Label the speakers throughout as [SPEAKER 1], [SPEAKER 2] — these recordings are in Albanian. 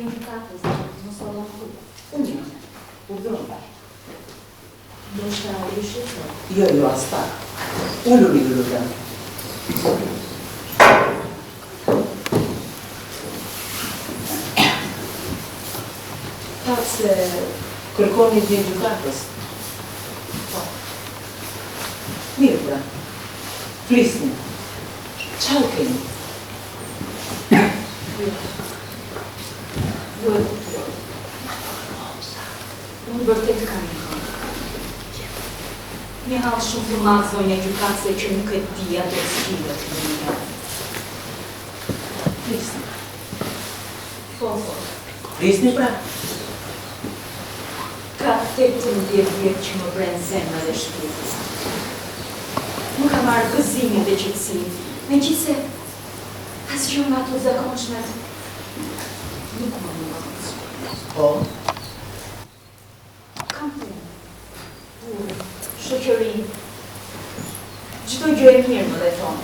[SPEAKER 1] Zonja gjykatëse, në sallon ku?
[SPEAKER 2] Unë jam. Urdhëroni.
[SPEAKER 1] Ndoshta ju shqetësoj.
[SPEAKER 2] Jo, jo, aspak. Uluni, ju lutem. Thatë se kërkoni një gjykatës.
[SPEAKER 1] Po.
[SPEAKER 2] Mirë pra. Flisni. Ç'hall keni?
[SPEAKER 1] Jo. Ju e kuptoj. Unë vërtet kam një hall. Një hall shumë të madh zonja gjykatëse që nuk e di a do të zgjidhet ndonjëherë.
[SPEAKER 2] Flisni.
[SPEAKER 1] Po, po.
[SPEAKER 2] Flisni pra.
[SPEAKER 1] Ka 18 vjet që më bren zemra dhe shpirti. Më ka marrë gëzimin dhe qetësinë, megjithëse asgjë nga ato të zakonshmet nuk më mungon.
[SPEAKER 2] Po.
[SPEAKER 1] Kam punë, burrë, shoqëri, çdo gjë e mirë më rrethon.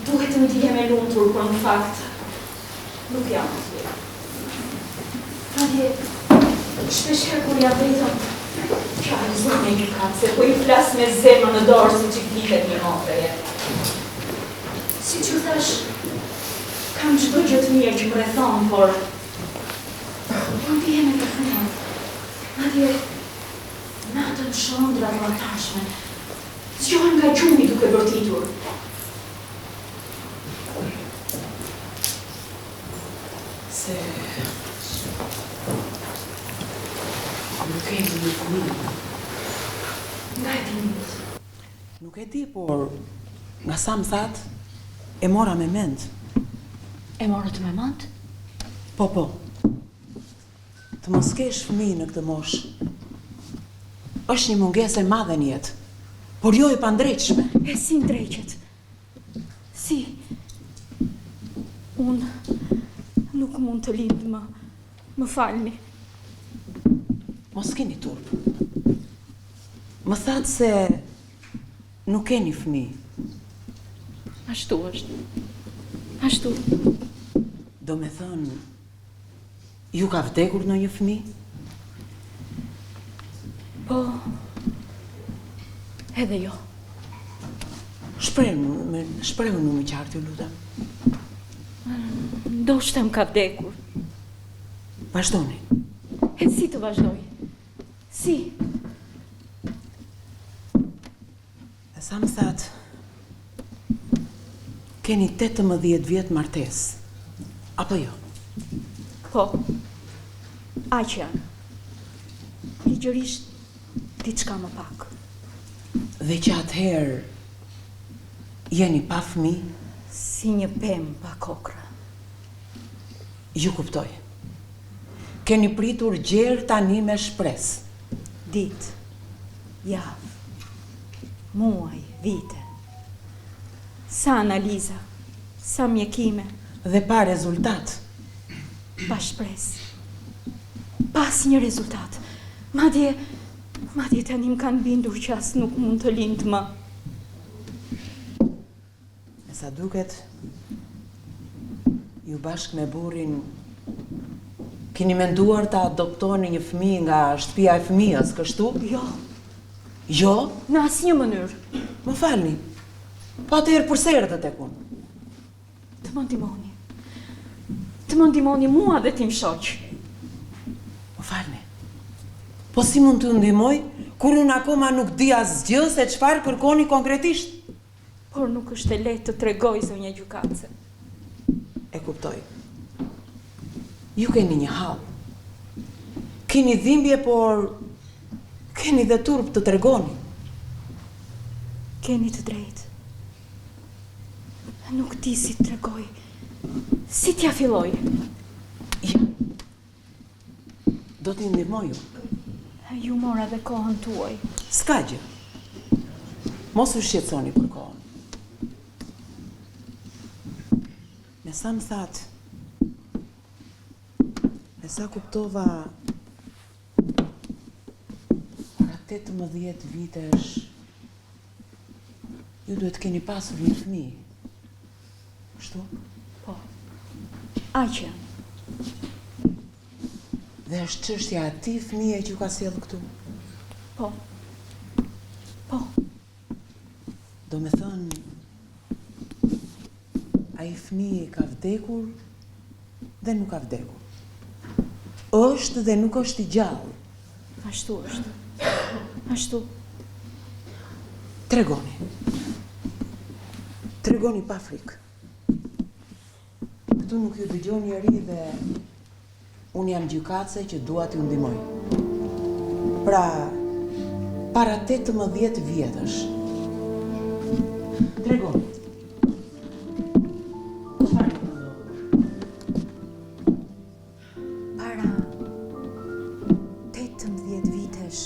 [SPEAKER 1] Duhet të ndihem e lumtur, por në fakt nuk jam e tillë. Madje, shpeshherë kur jam vetëm, qaj zonja gjykatëse, po ju flas me zemrën në dorë siç i flitet një motreje. Siç ju thashë, kam çdo gjë të mirë që më rrethon, por po ndihem e vetmuar. Madje, natën shoh ëndrra të llahtarshme. Zgjohem nga gjumi duke bërtitur.
[SPEAKER 2] Se nuk keni një fëmijë.
[SPEAKER 1] Nga e dini?
[SPEAKER 2] Nuk e di, por nga sa më thatë, e mora me mend.
[SPEAKER 1] E morët me mend?
[SPEAKER 2] Po, po. Të mos kesh fëmijë në këtë moshë, është një mungesë e madhe në jetë, por jo e pandreqshme.
[SPEAKER 1] E si ndreqet? Si? Unë nuk mund të lind më. Më falni.
[SPEAKER 2] Mos keni turp. Më thatë se nuk keni fëmijë.
[SPEAKER 1] Ashtu është. Ashtu.
[SPEAKER 2] Domethënë, ju ka vdekur ndonjë fëmijë?
[SPEAKER 1] Po, edhe jo.
[SPEAKER 2] Shprehuni, shprehuni më qartë, ju lutem.
[SPEAKER 1] Ndoshta më ka vdekur.
[SPEAKER 2] Vazhdoni.
[SPEAKER 1] E si të vazhdoj? Si?
[SPEAKER 2] E sa më thatë, keni 18 vjet martesë, apo jo?
[SPEAKER 1] Po, aq janë. Ligjërisht, diçka më pak.
[SPEAKER 2] Dhe që atëherë, jeni pa fëmijë?
[SPEAKER 1] Si një pemë pa kokrra.
[SPEAKER 2] Ju kuptoj. Keni pritur gjer tani me shpresë.
[SPEAKER 1] Ditë, javë, muaj, vite. Sa analiza, sa mjekime.
[SPEAKER 2] Dhe pa rezultat.
[SPEAKER 1] Pa shpresë. Pa asnjë rezultat. Madje, madje tani më kanë bindur që as nuk mund të lind më.
[SPEAKER 2] Me sa duket, ju bashkë me burrin keni menduar të adoptoni një fëmijë nga shtëpia e fëmijës, kështu?
[SPEAKER 1] Jo.
[SPEAKER 2] Jo?
[SPEAKER 1] Në asnjë mënyrë.
[SPEAKER 2] Më falni. Po atëherë përse erdhët tek unë?
[SPEAKER 1] Të më ndihmoni. Të më ndihmoni mua dhe tim shoq.
[SPEAKER 2] Më falni. Po si mund t'ju ndihmoj kur unë akoma nuk di asgjë se çfarë kërkoni konkretisht?
[SPEAKER 1] Por nuk është e lehtë të tregoj, zonja gjykatëse.
[SPEAKER 2] E kuptoj. Ju keni një hall. Keni dhimbje, por keni dhe turp të tregoni.
[SPEAKER 1] Keni të drejtë. Nuk di si të tregoj. Si t'ia filloj?
[SPEAKER 2] Ja. Do t'ju ndihmoj unë.
[SPEAKER 1] Ju mora dhe kohën tuaj.
[SPEAKER 2] S'ka gjë. Mos u shqetësoni për kohën. Me sa më thatë, me sa kuptova, para 18 vitesh, ju duhet të keni pasur një fëmijë. Kështu?
[SPEAKER 1] Po. Aq janë.
[SPEAKER 2] Dhe është çështja e atij fëmije që ju ka sjellë këtu?
[SPEAKER 1] Po. Po.
[SPEAKER 2] Domethënë, ai fëmijë ka vdekur dhe nuk ka vdekur. Është dhe nuk është i
[SPEAKER 1] gjallë. Ashtu është. Ashtu.
[SPEAKER 2] Tregoni. Tregoni pa frikë. Këtu nuk ju dëgjon njeri dhe unë jam gjykatëse që dua t'ju ndihmoj. Pra, para 18 vjetësh. Tregoni. Çfarë ju ka ndodhur?
[SPEAKER 1] Para 18 vitesh.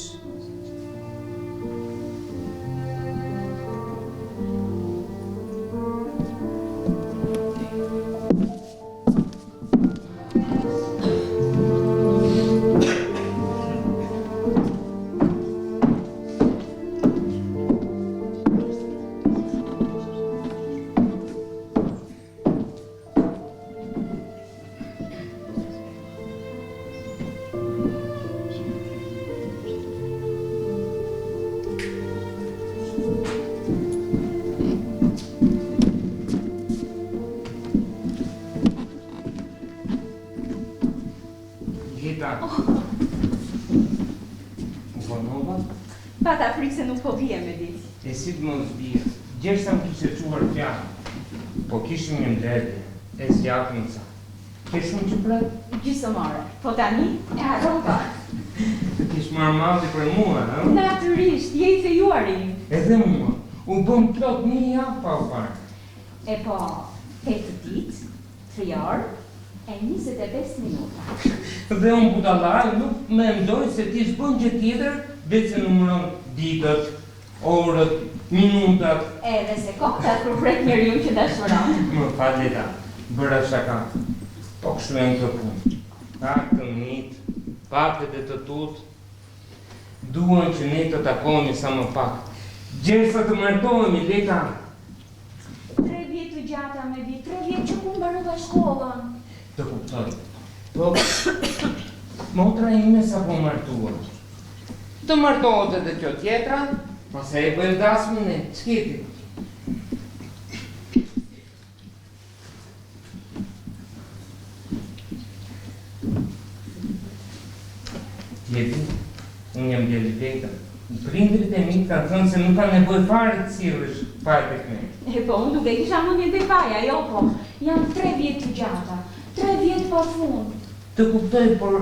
[SPEAKER 3] Leta. U vonova?
[SPEAKER 1] Pata frikë se nuk po vije Medi.
[SPEAKER 3] E si të mos vija, gjersa më kishe çuar fjalën. Po kishim një mbledhje, e zgjatëm ca. Ke shumë që
[SPEAKER 1] pret? Gjysëm ore, po tani e harrova.
[SPEAKER 3] Të kish marrë malli për mua,
[SPEAKER 1] ë? Natyrisht, je i fejuari
[SPEAKER 3] im. Edhe mua, u bëmë plot një javë pa u parë.
[SPEAKER 1] E po, tetë ditë, tri orë e 25 minuta.
[SPEAKER 3] Dhe unë budallai nuk mendoj se ti s'bën gjë tjetër veçse numëron ditët, orët, minutat.
[SPEAKER 1] Edhe sekondat kur pret njeriun që dashuron.
[SPEAKER 3] Më fal Leta, bëra shaka. Po kështu janë këto punë. Pak të mitë, pak edhe të tutë. Duan që ne të takohemi sa më pak. Gjersa të martohemi, Leta.
[SPEAKER 1] Tre vjet të gjata Medi, tre vjet që kur mbarova shkollën.
[SPEAKER 3] Të kuptoj. Po, motra ime sapo u martua. Të martohet edhe kjo tjetra, pastaj e bëjmë dasmën ne, ç'ke ti? Ti e di, unë jam djalë i vetëm. Prindërit e mi kanë thënë se nuk ka nevojë fare të sjellësh faj tek
[SPEAKER 1] ne. E po, unë nuk e kisha mendjen te faji, jo po. Janë tre vjet të gjata, tre vjet pa
[SPEAKER 3] fund. Të kuptoj, por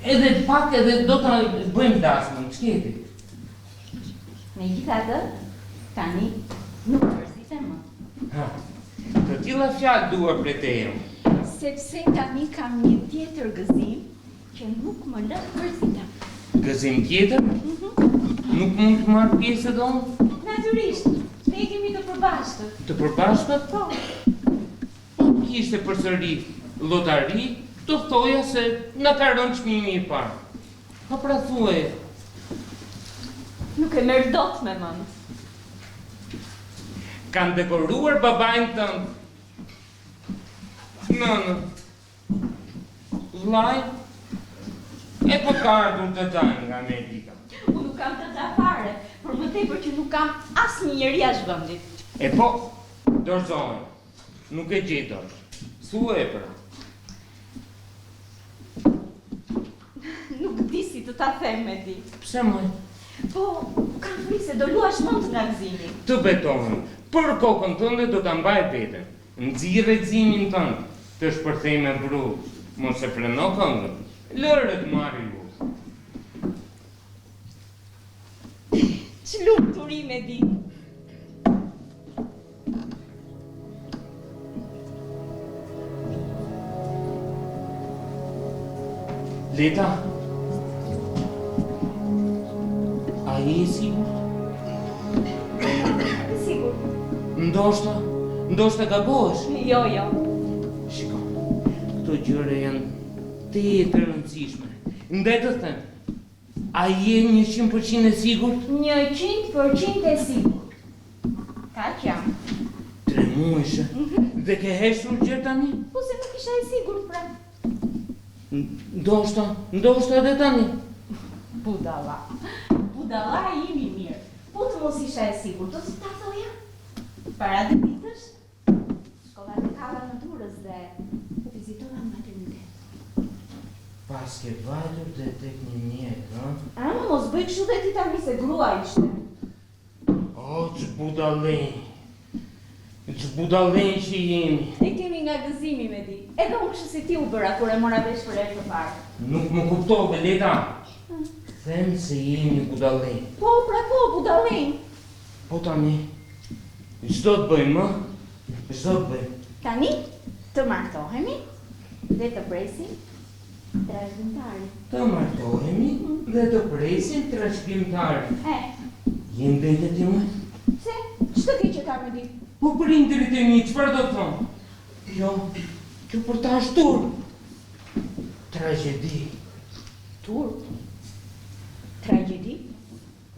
[SPEAKER 3] edhe pak edhe do ta bëjmë dasmën, ç'ke ti?
[SPEAKER 1] Megjithatë, tani nuk mërzitem më.
[SPEAKER 3] Ha, të tilla fjalë dua prej teje.
[SPEAKER 1] Sepse tani kam një tjetër gëzim që nuk më lë të mërzitem.
[SPEAKER 3] Gëzim tjetër? Mhm. Nuk mund të marr pjesë edhe
[SPEAKER 1] unë? Natyrisht, ne e kemi të
[SPEAKER 3] përbashkët. Të përbashkët?
[SPEAKER 1] Po.
[SPEAKER 3] Po të ishte përsëri llotari, do thoja se na ka rënë çmimi i parë. Po pra thuaje.
[SPEAKER 1] Nuk e merr dot me
[SPEAKER 3] mend. Kanë dekoruar babain tënd. Nënën. Vëllain. E po ka ardhur dadan nga
[SPEAKER 1] Amerika. Unë nuk kam dada fare, për më tepër që nuk kam asnjë njeri jashtë
[SPEAKER 3] vendit. E po, dorëzohem. Nuk e gjej dot. Thuaje pra.
[SPEAKER 1] Nuk di si të ta them Medi.
[SPEAKER 3] Pse moj?
[SPEAKER 1] Po, kam frikë se do luash mend nga
[SPEAKER 3] gëzimi. Të betohem, për kokën tënde do ta mbaj veten. Nxirre gëzimin tënd, të shpërthej me vrull. Mos e freno këngën. Lëre të marri
[SPEAKER 1] udhë. Ç'lumturi Medi.
[SPEAKER 3] Leta? A je e sigurt?
[SPEAKER 1] E sigurt.
[SPEAKER 3] Ndoshta, ndoshta gabohesh.
[SPEAKER 1] Jo, jo.
[SPEAKER 3] Shiko, këto gjëra janë tejet të rëndësishme. Ndaj të them, A je 100% e
[SPEAKER 1] sigurt? 100% e sigurt. Kaq
[SPEAKER 3] jam. Tre muajshe? Dhe ke heshtur gjer tani?
[SPEAKER 1] Po se nuk isha e sigurt pra.
[SPEAKER 3] Ndoshta, ndoshta edhe tani.
[SPEAKER 1] Budalla. Budalla im i mirë. Po të mos isha e sigurt, do të ta thoja? Para dy ditësh, shkova te halla në Durrës dhe vizitova në maternitet.
[SPEAKER 3] Paske vajtur dhe tek një mjek, ë?
[SPEAKER 1] Ama mos bëj kështu dhe ti tani se grua ishte.
[SPEAKER 3] O, ç'budallenj! Ç'budallenj që jemi!
[SPEAKER 1] E kemi nga gëzimi, Medi. Edhe unë kështu si ti u bëra kur e mora vesh për herë të parë.
[SPEAKER 3] Nuk më kuptove, Leta! Them se jemi budallenj.
[SPEAKER 1] Po, pra po, budallenj!
[SPEAKER 3] Po tani, ç'do të bëjmë, ë? Ç'do të bëjmë?
[SPEAKER 1] Tani, të martohemi dhe të presim Trashëgimtarin.
[SPEAKER 3] Të martohemi dhe të presim trashëgimtarin.
[SPEAKER 1] E.
[SPEAKER 3] Je në vete ti moj?
[SPEAKER 1] Pse? Ç'të keqe ka Medi?
[SPEAKER 3] Po prindërit e mi çfarë do të thonë? Kjo, kjo për ta është turp. Tragjedi.
[SPEAKER 1] Turp? Tragjedi?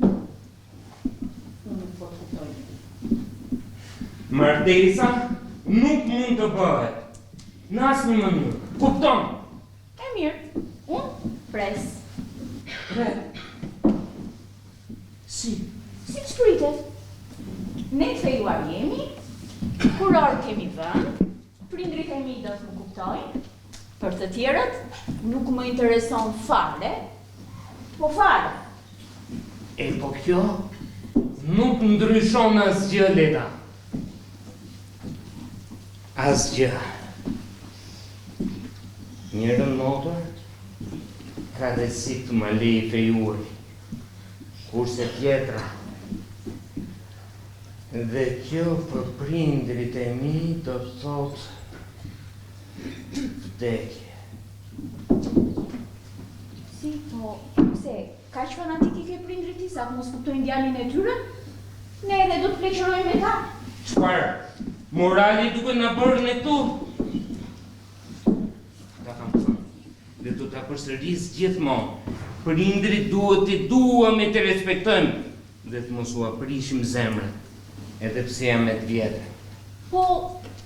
[SPEAKER 1] Unë nuk po të kuptoj.
[SPEAKER 3] Martesa nuk mund të bëhet. Në asnjë mënyrë. Kupton?
[SPEAKER 1] E mirë, unë pres.
[SPEAKER 3] Pret. Si?
[SPEAKER 1] Siç pritet. Ne të fejuar jemi, kurorë kemi vënë, prindërit e mi do të më kuptojnë, për të tjerët nuk më intereson fare, po fare.
[SPEAKER 3] E po kjo nuk ndryshon asgjë, Leta. Asgjë. Njërën motër ka rrezik të ma lejë i fejuari, kurse tjetra dhe kjo për prindërit e mi do të thotë vdekje.
[SPEAKER 1] Si, po, pse, kaq fanatik i ke prindërit ti sa të mos kuptojnë djalin e tyre? Ne edhe do të pleqërojmë me ta.
[SPEAKER 3] Çfarë morali duke na bërë ne këtu? Ta kam thënë dhe do ta përsëris gjithmonë. Prindërit duhet t'i duam e t'i respektojmë dhe të mos ua prishim zemrat, edhe pse janë me të vjetër.
[SPEAKER 1] Po,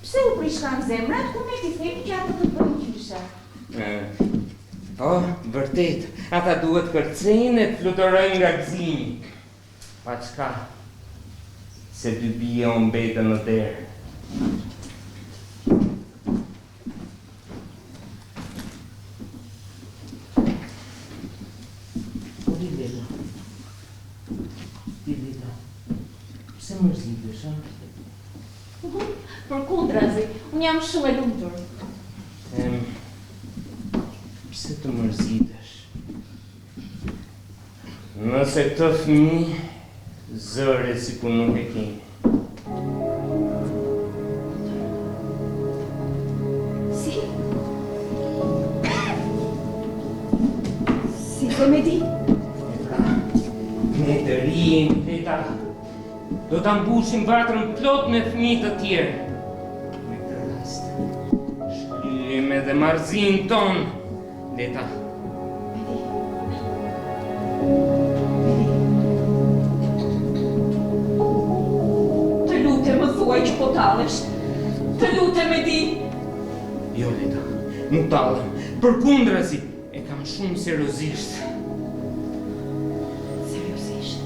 [SPEAKER 1] pse u prishkan zemrat kur ne t'i themi që ata të bëjnë gjyshe?
[SPEAKER 3] Po, vërtet, ata duhet kërcejnë e të fluturojnë nga gëzimi. Pa çka, se dy bija u mbetën në derë. Po ti Leta, ti Leta, pse mërzitesh, a?
[SPEAKER 1] Përkundrazi, unë jam shumë e lumtur.
[SPEAKER 3] Them, pse të mërzitesh? Nëse këtë fëmijë zëre sikur nuk e kemi.
[SPEAKER 1] Si? Si the Medi?
[SPEAKER 3] E pra, ne të rinj, Leta, do ta mbushim vatrën plot me fëmijë të tjerë. Me këtë rast, shlyejmë edhe marrëzinë tonë. Leta.
[SPEAKER 1] Medi. Medi. Të lutem më thuaj që po tallesh. Të lutem Medi.
[SPEAKER 3] Jo, Leta, nuk tallem. Përkundrazi, e kam shumë seriozisht.
[SPEAKER 1] Seriozisht?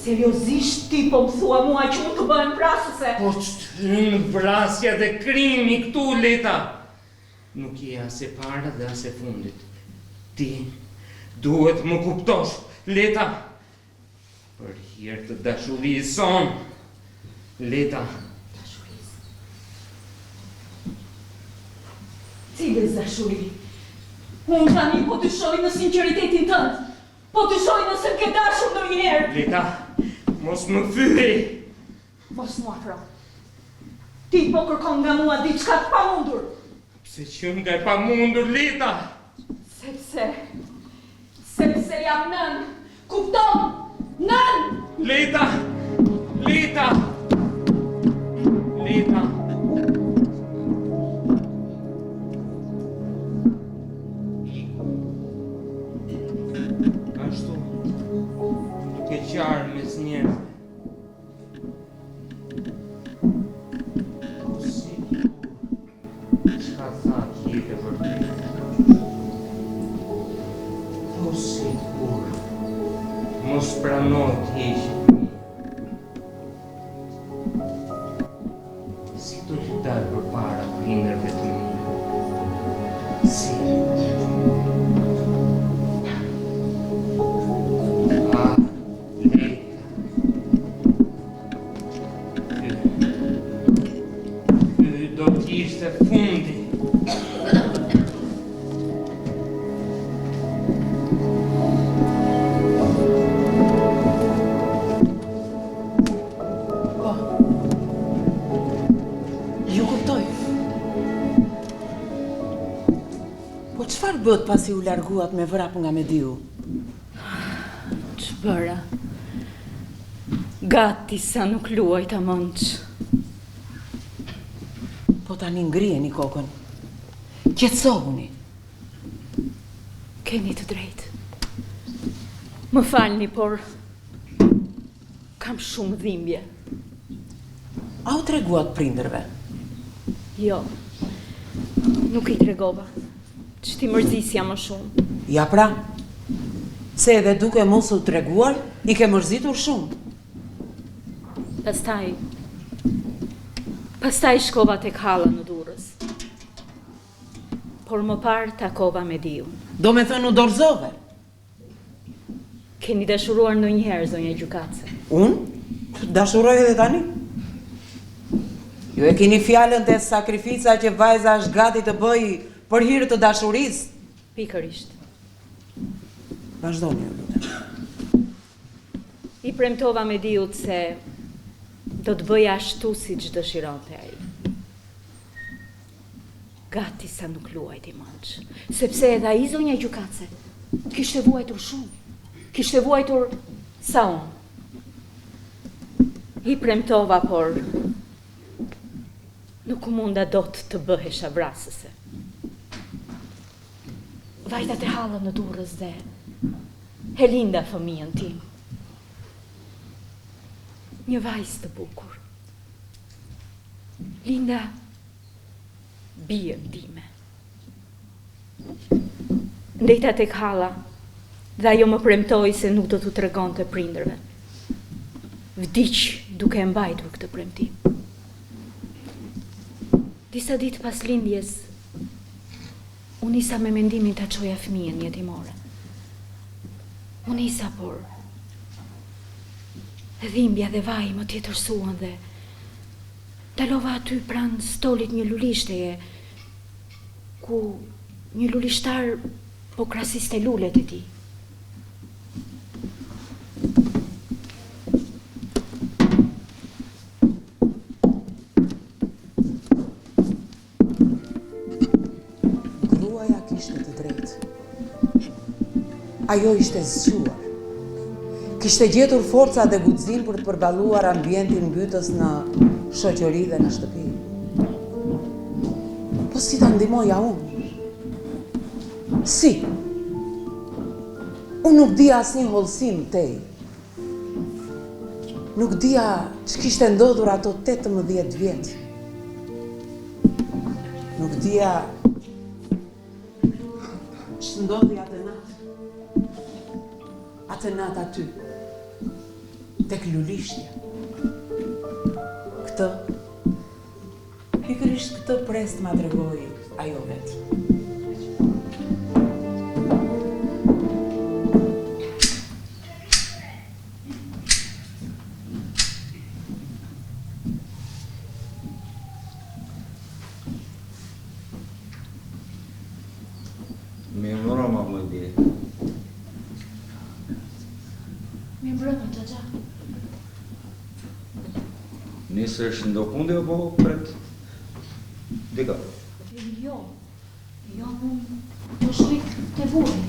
[SPEAKER 1] Seriozisht ti po më thua mua që unë të bëhem vrasëse?
[SPEAKER 3] Po ç'hyn vrasja dhe krimi këtu, Leta? Nuk je as e para dhe as e fundit. Ti duhet më kuptosh, Leta. Për hir të dashurisë sonë, Leta.
[SPEAKER 1] Dashurisë? Cilës dashuri? Unë tani po dyshoj në sinqeritetin tënd. Po dyshoj nëse më ke dashur ndonjëherë.
[SPEAKER 3] Leta, mos më fyej.
[SPEAKER 1] Mos m'u afro. Ti po kërkon nga mua diçka të pamundur.
[SPEAKER 3] Pse qenka e pamundur, Leta?
[SPEAKER 1] Sepse, sepse jam nënë. Kupton? Nënë!
[SPEAKER 3] Leta! Leta! Leta! Ashtu, duke qarë mes njerëzve. Po si, çka tha? të jetë e vërtetë. Po sikur mos pranohet të heqë fëmijën. Si do t'u dal përpara prindërve të mi? Si? Ah, Lejta. Ky. Ky do të ishte fundi.
[SPEAKER 2] Po. Ju kuptoj. Po çfarë bëtë pasi u larguat me vrap nga Mediu?
[SPEAKER 1] Ç'bëra? Gati sa nuk luajta mendsh.
[SPEAKER 2] Po tani ngrijeni kokën. Qetësohuni.
[SPEAKER 1] Keni të drejtë. Më falni, por Kam shumë dhimbje.
[SPEAKER 2] A u treguat prindërve?
[SPEAKER 1] Jo. Nuk i tregova. Ç't'i mërzisja më
[SPEAKER 2] shumë. Ja pra. Se edhe duke mos u treguar, i ke mërzitur shumë.
[SPEAKER 1] Pastaj Pastaj shkova tek halla në Durrës. Por më parë takova Mediun.
[SPEAKER 2] Domethënë u dorëzove?
[SPEAKER 1] Keni dashuruar ndonjëherë, zonja gjykatëse?
[SPEAKER 2] Unë? Dashuroj edhe tani. Ju e keni fjalën te sakrifica që vajza është gati të bëjë për hir të dashurisë?
[SPEAKER 1] Pikërisht.
[SPEAKER 2] Vazhdoni, ju lutem.
[SPEAKER 1] I premtova Mediut se do të bëja ashtu siç dëshironte ai. Gati sa nuk luajti mendsh, sepse edhe ai zonja gjykatëse kishte vuajtur shumë, kishte vuajtur sa unë. I premtova, por nuk munda dot të bëhesha vrasëse. Vajta te halla në Durrës dhe e linda fëmijën tim. Një vajzë të bukur. Linda bijën time. Ndejta tek halla dhe ajo më premtoi se nuk do t'u tregonte prindërve. Vdiq duke e mbajtur këtë premtim. Disa ditë pas lindjes, u nisa me mendimin ta çoja fëmijën në jetimore. U nisa, por dhimbja dhe vaji më tjetërsuan dhe Ndalova aty pranë stolit një lulishteje, ku një lulishtar po krasiste lulet e tij.
[SPEAKER 2] Gruaja kishte të drejtë. Ajo ishte zgjuar. Kishte gjetur forca dhe guxim për të përballuar ambientin mbytës në shoqëri dhe në shtëpi. Po si ta ndihmoja unë? Si? Unë nuk dija asnjë hollësi më tej. Nuk dija ç'kishte ndodhur ato 18 vjet. Nuk dija ç'ndodhi atë natë. Atë natë aty, tek lulishtja. Këtë Pikërisht këtë pres të ma tregojë ajo vetë.
[SPEAKER 4] Mirëmbrëma, moj
[SPEAKER 1] bir. Mirëmbrëma, xhaxha.
[SPEAKER 4] Nisesh ndokundi apo pret dikë?
[SPEAKER 1] Jo, jo, unë po shkoj te burri.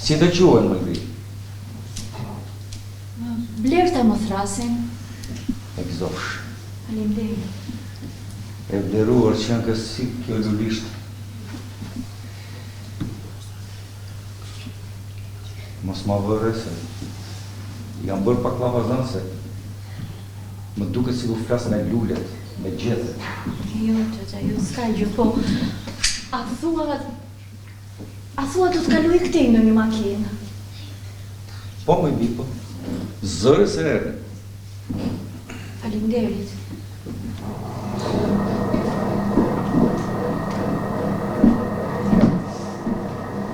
[SPEAKER 4] Si të quajnë, moj bir?
[SPEAKER 1] Blerta më thërrasin.
[SPEAKER 4] E gëzofsh.
[SPEAKER 1] Faleminderit.
[SPEAKER 4] E bleruar qenke si kjo lulishte. Mos ma vër re se jam bërë pak llafazan se më duket sikur flas me lulet, me gjethet.
[SPEAKER 1] Jo, xhaxha, jo, s'ka gjë, po a thua a thua do të kalojë këtej ndonjë makinë?
[SPEAKER 4] Po, moj bijë, po. Zëre se erdhi.
[SPEAKER 1] Faleminderit.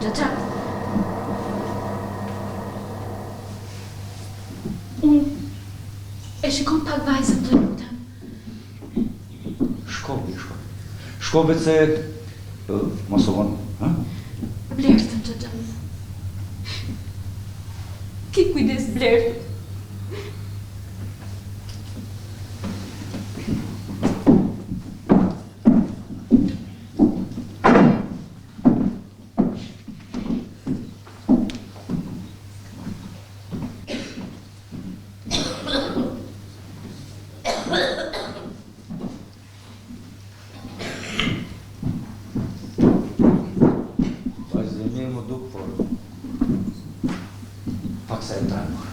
[SPEAKER 1] Xhaxha. Unë e shikon pak vajzën të lutem.
[SPEAKER 4] Shko, bir, shko. Shko vetë se mos u vono, ha?
[SPEAKER 1] Blertën, xhaxha. Ki kujdes Blertën.
[SPEAKER 4] Vajzë e mirë m'u duk, por paksa e trembur.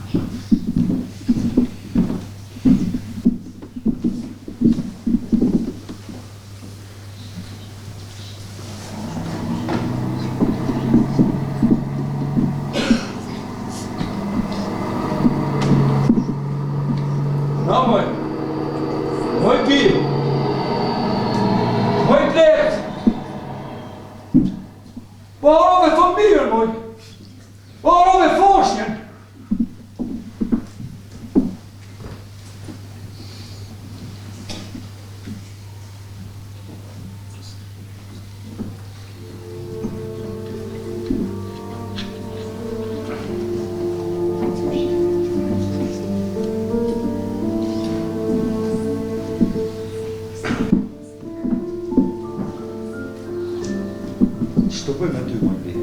[SPEAKER 5] Na moj, moj bijë, moj Blertë, po harrove fëmijën, moj, po harrove foshnjën.
[SPEAKER 4] Ç'të bëj me ty, moj bijë?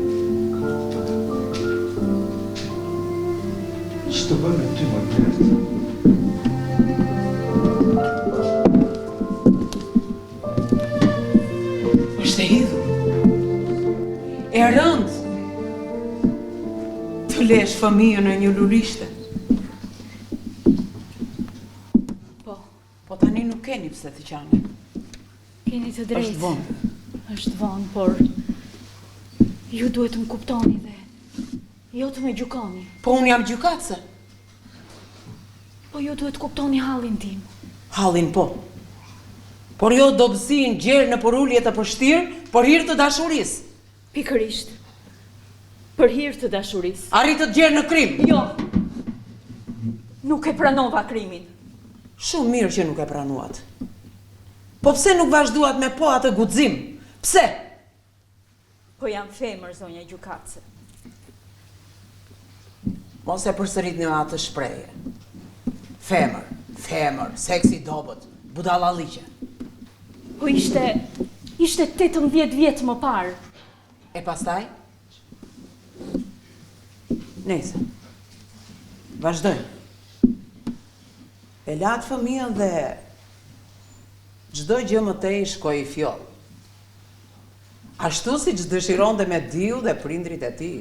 [SPEAKER 4] Ç'të bëj me ty, moj Blertë?
[SPEAKER 2] Është e hidhur. E rëndë. Të lesh fëmijën në një lulishte.
[SPEAKER 1] Po.
[SPEAKER 2] Po tani nuk keni pse të qani.
[SPEAKER 1] Keni të drejtë.
[SPEAKER 2] Është vonë.
[SPEAKER 1] Është vonë, por ju duhet të më kuptoni dhe jo të më gjykoni.
[SPEAKER 2] Po unë jam gjykatëse.
[SPEAKER 1] Po ju duhet të kuptoni hallin tim.
[SPEAKER 2] Hallin po. Por jo dobësinë gjer në përulje të pështirë, për hir të dashurisë.
[SPEAKER 1] Pikërisht. Për hir të dashurisë.
[SPEAKER 2] Arritët gjer në krim.
[SPEAKER 1] Jo. Nuk e pranova krimin.
[SPEAKER 2] Shumë mirë që nuk e pranuat. Po pse nuk vazhduat me po atë guxim? Pse?
[SPEAKER 1] Po jam femër, zonja gjykatëse.
[SPEAKER 2] Mos e përsëritni atë shprehje. Femër, femër, seks i dobët, budallalliqe.
[SPEAKER 1] Po ishte, ishte 18 vjet më parë.
[SPEAKER 2] E pastaj? Nejse. Vazhdojmë. E latë fëmijën dhe çdo gjë më tej shkoi fjollë. Ashtu siç dëshironte Mediu dhe prindërit e tij.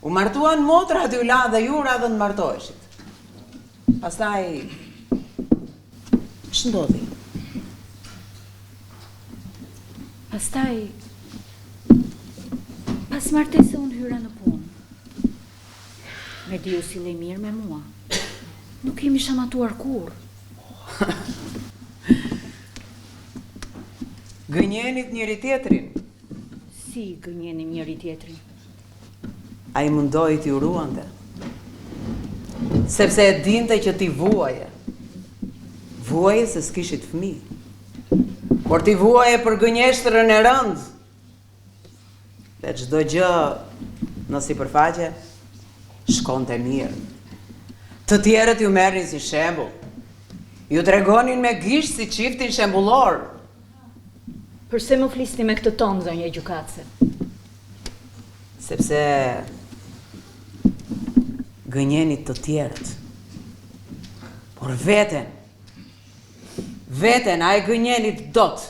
[SPEAKER 2] U martuan motrat, ju la dhe ju radhën të martoheshit. Pastaj ç'ndodhi?
[SPEAKER 1] Pastaj pas martese unë hyra në punë. Mediu sillej mirë me mua. Nuk jemi shamatuar kurrë.
[SPEAKER 2] Gënjenit njëri-tjetrin.
[SPEAKER 1] Si gënjenim njëri-tjetrin?
[SPEAKER 2] Ai mundohej t'ju ruante. Sepse e dinte që ti vuaje. Vuaje se s'kishit fëmijë. Por ti vuaje për gënjeshtrën e rëndë. Dhe çdo gjë në sipërfaqe shkonte mirë. Të tjerët ju merrnin si shembull. Ju tregonin me gisht si çiftin shembullor.
[SPEAKER 1] Përse më flisni me këtë ton, zonja gjykatëse?
[SPEAKER 2] Sepse gënjenit të tjerët. Por veten, veten, a e gënjenit dot?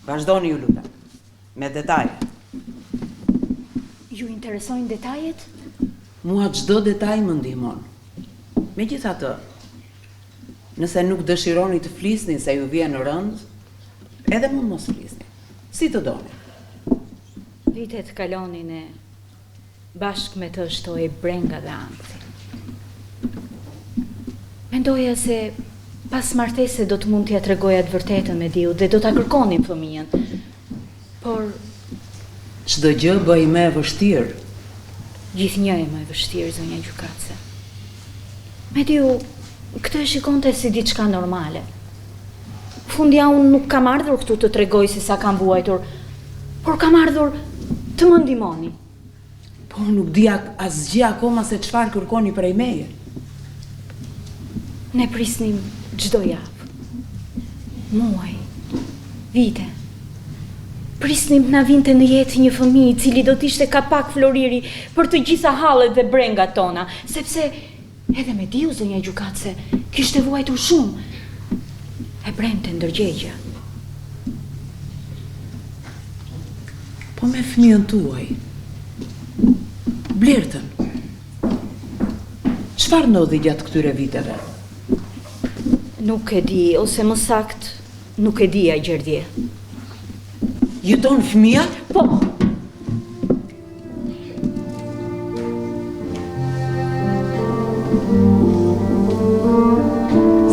[SPEAKER 2] Vazhdoni ju lutem, me detaje.
[SPEAKER 1] Ju interesojnë detajet?
[SPEAKER 2] Mua çdo detaj më ndihmon. Megjithatë, nëse nuk dëshironi të flisni se ju vjen rëndë, edhe mund mos flisni. Si të doni.
[SPEAKER 1] Vitet kalonin e bashkë me të shtohej brenga dhe ankthi. Mendoja se pas martese do të mund t'ia tregoja të vërtetën Mediut dhe do ta kërkonim fëmijën. Por
[SPEAKER 2] Çdo gjë bëhej më e vështirë.
[SPEAKER 1] Gjithnjë e më e vështirë, zonja gjykatëse. Mediu këtë e shikonte si diçka normale. Fundja unë nuk kam ardhur këtu të tregoj se sa kam vuajtur, por kam ardhur të më ndihmoni.
[SPEAKER 2] Po unë nuk di asgjë akoma se çfarë kërkoni prej meje.
[SPEAKER 1] Ne prisnim çdo javë, muaj, vite. Prisnim të na vinte në jetë një fëmijë i cili do të ishte kapak floriri për të gjitha hallet dhe brengat tona, sepse edhe Mediu, zonja gjykatëse, kishte vuajtur shumë. E brente ndërgjegjja.
[SPEAKER 2] Po me fëmijën tuaj, Blertën, çfarë ndodhi gjatë këtyre viteve?
[SPEAKER 1] Nuk e di, ose më saktë, nuk e dija gjer dje.
[SPEAKER 2] Jeton fëmija?
[SPEAKER 1] Po.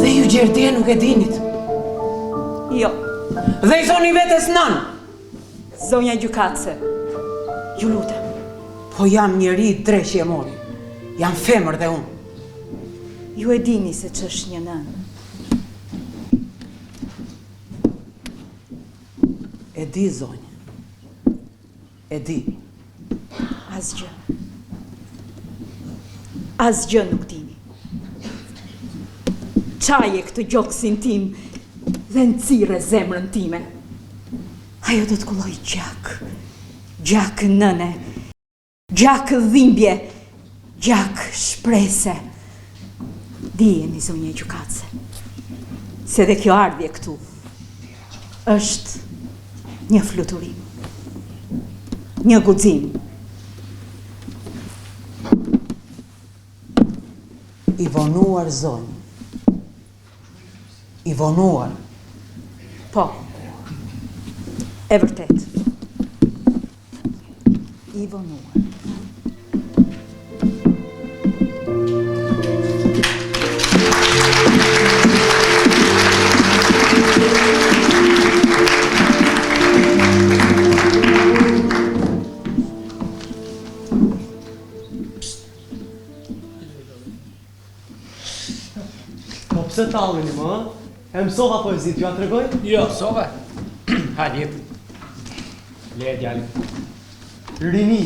[SPEAKER 2] Dhe ju gjer dje nuk e dinit?
[SPEAKER 1] Jo.
[SPEAKER 2] Dhe i thoni vetes nënë?
[SPEAKER 1] Zonja gjykatëse, ju lutem.
[SPEAKER 2] Po jam njeri dreqi e mori. Jam femër dhe unë.
[SPEAKER 1] Ju e dini se ç'është një nënë.
[SPEAKER 2] E di, zonjë. E di.
[SPEAKER 1] Asgjë. Asgjë nuk dini. Çaje këtë gjoksin tim dhe nxirre zemrën time. Ajo do të kullojë gjak, gjak nëne, gjak dhimbje, gjak shprese. Dijeni, zonja gjykatëse, se dhe kjo ardhje këtu është një fluturim, një guxim.
[SPEAKER 2] I vonuar zonjë. I vonuar.
[SPEAKER 1] Po. E vërtetë. I vonuar.
[SPEAKER 6] Po pse talleni më, ë? E mësova poezitë, t'jua tregoj?
[SPEAKER 7] Jo, mësove. Hajde, jepi. Le djalë.
[SPEAKER 6] Rini,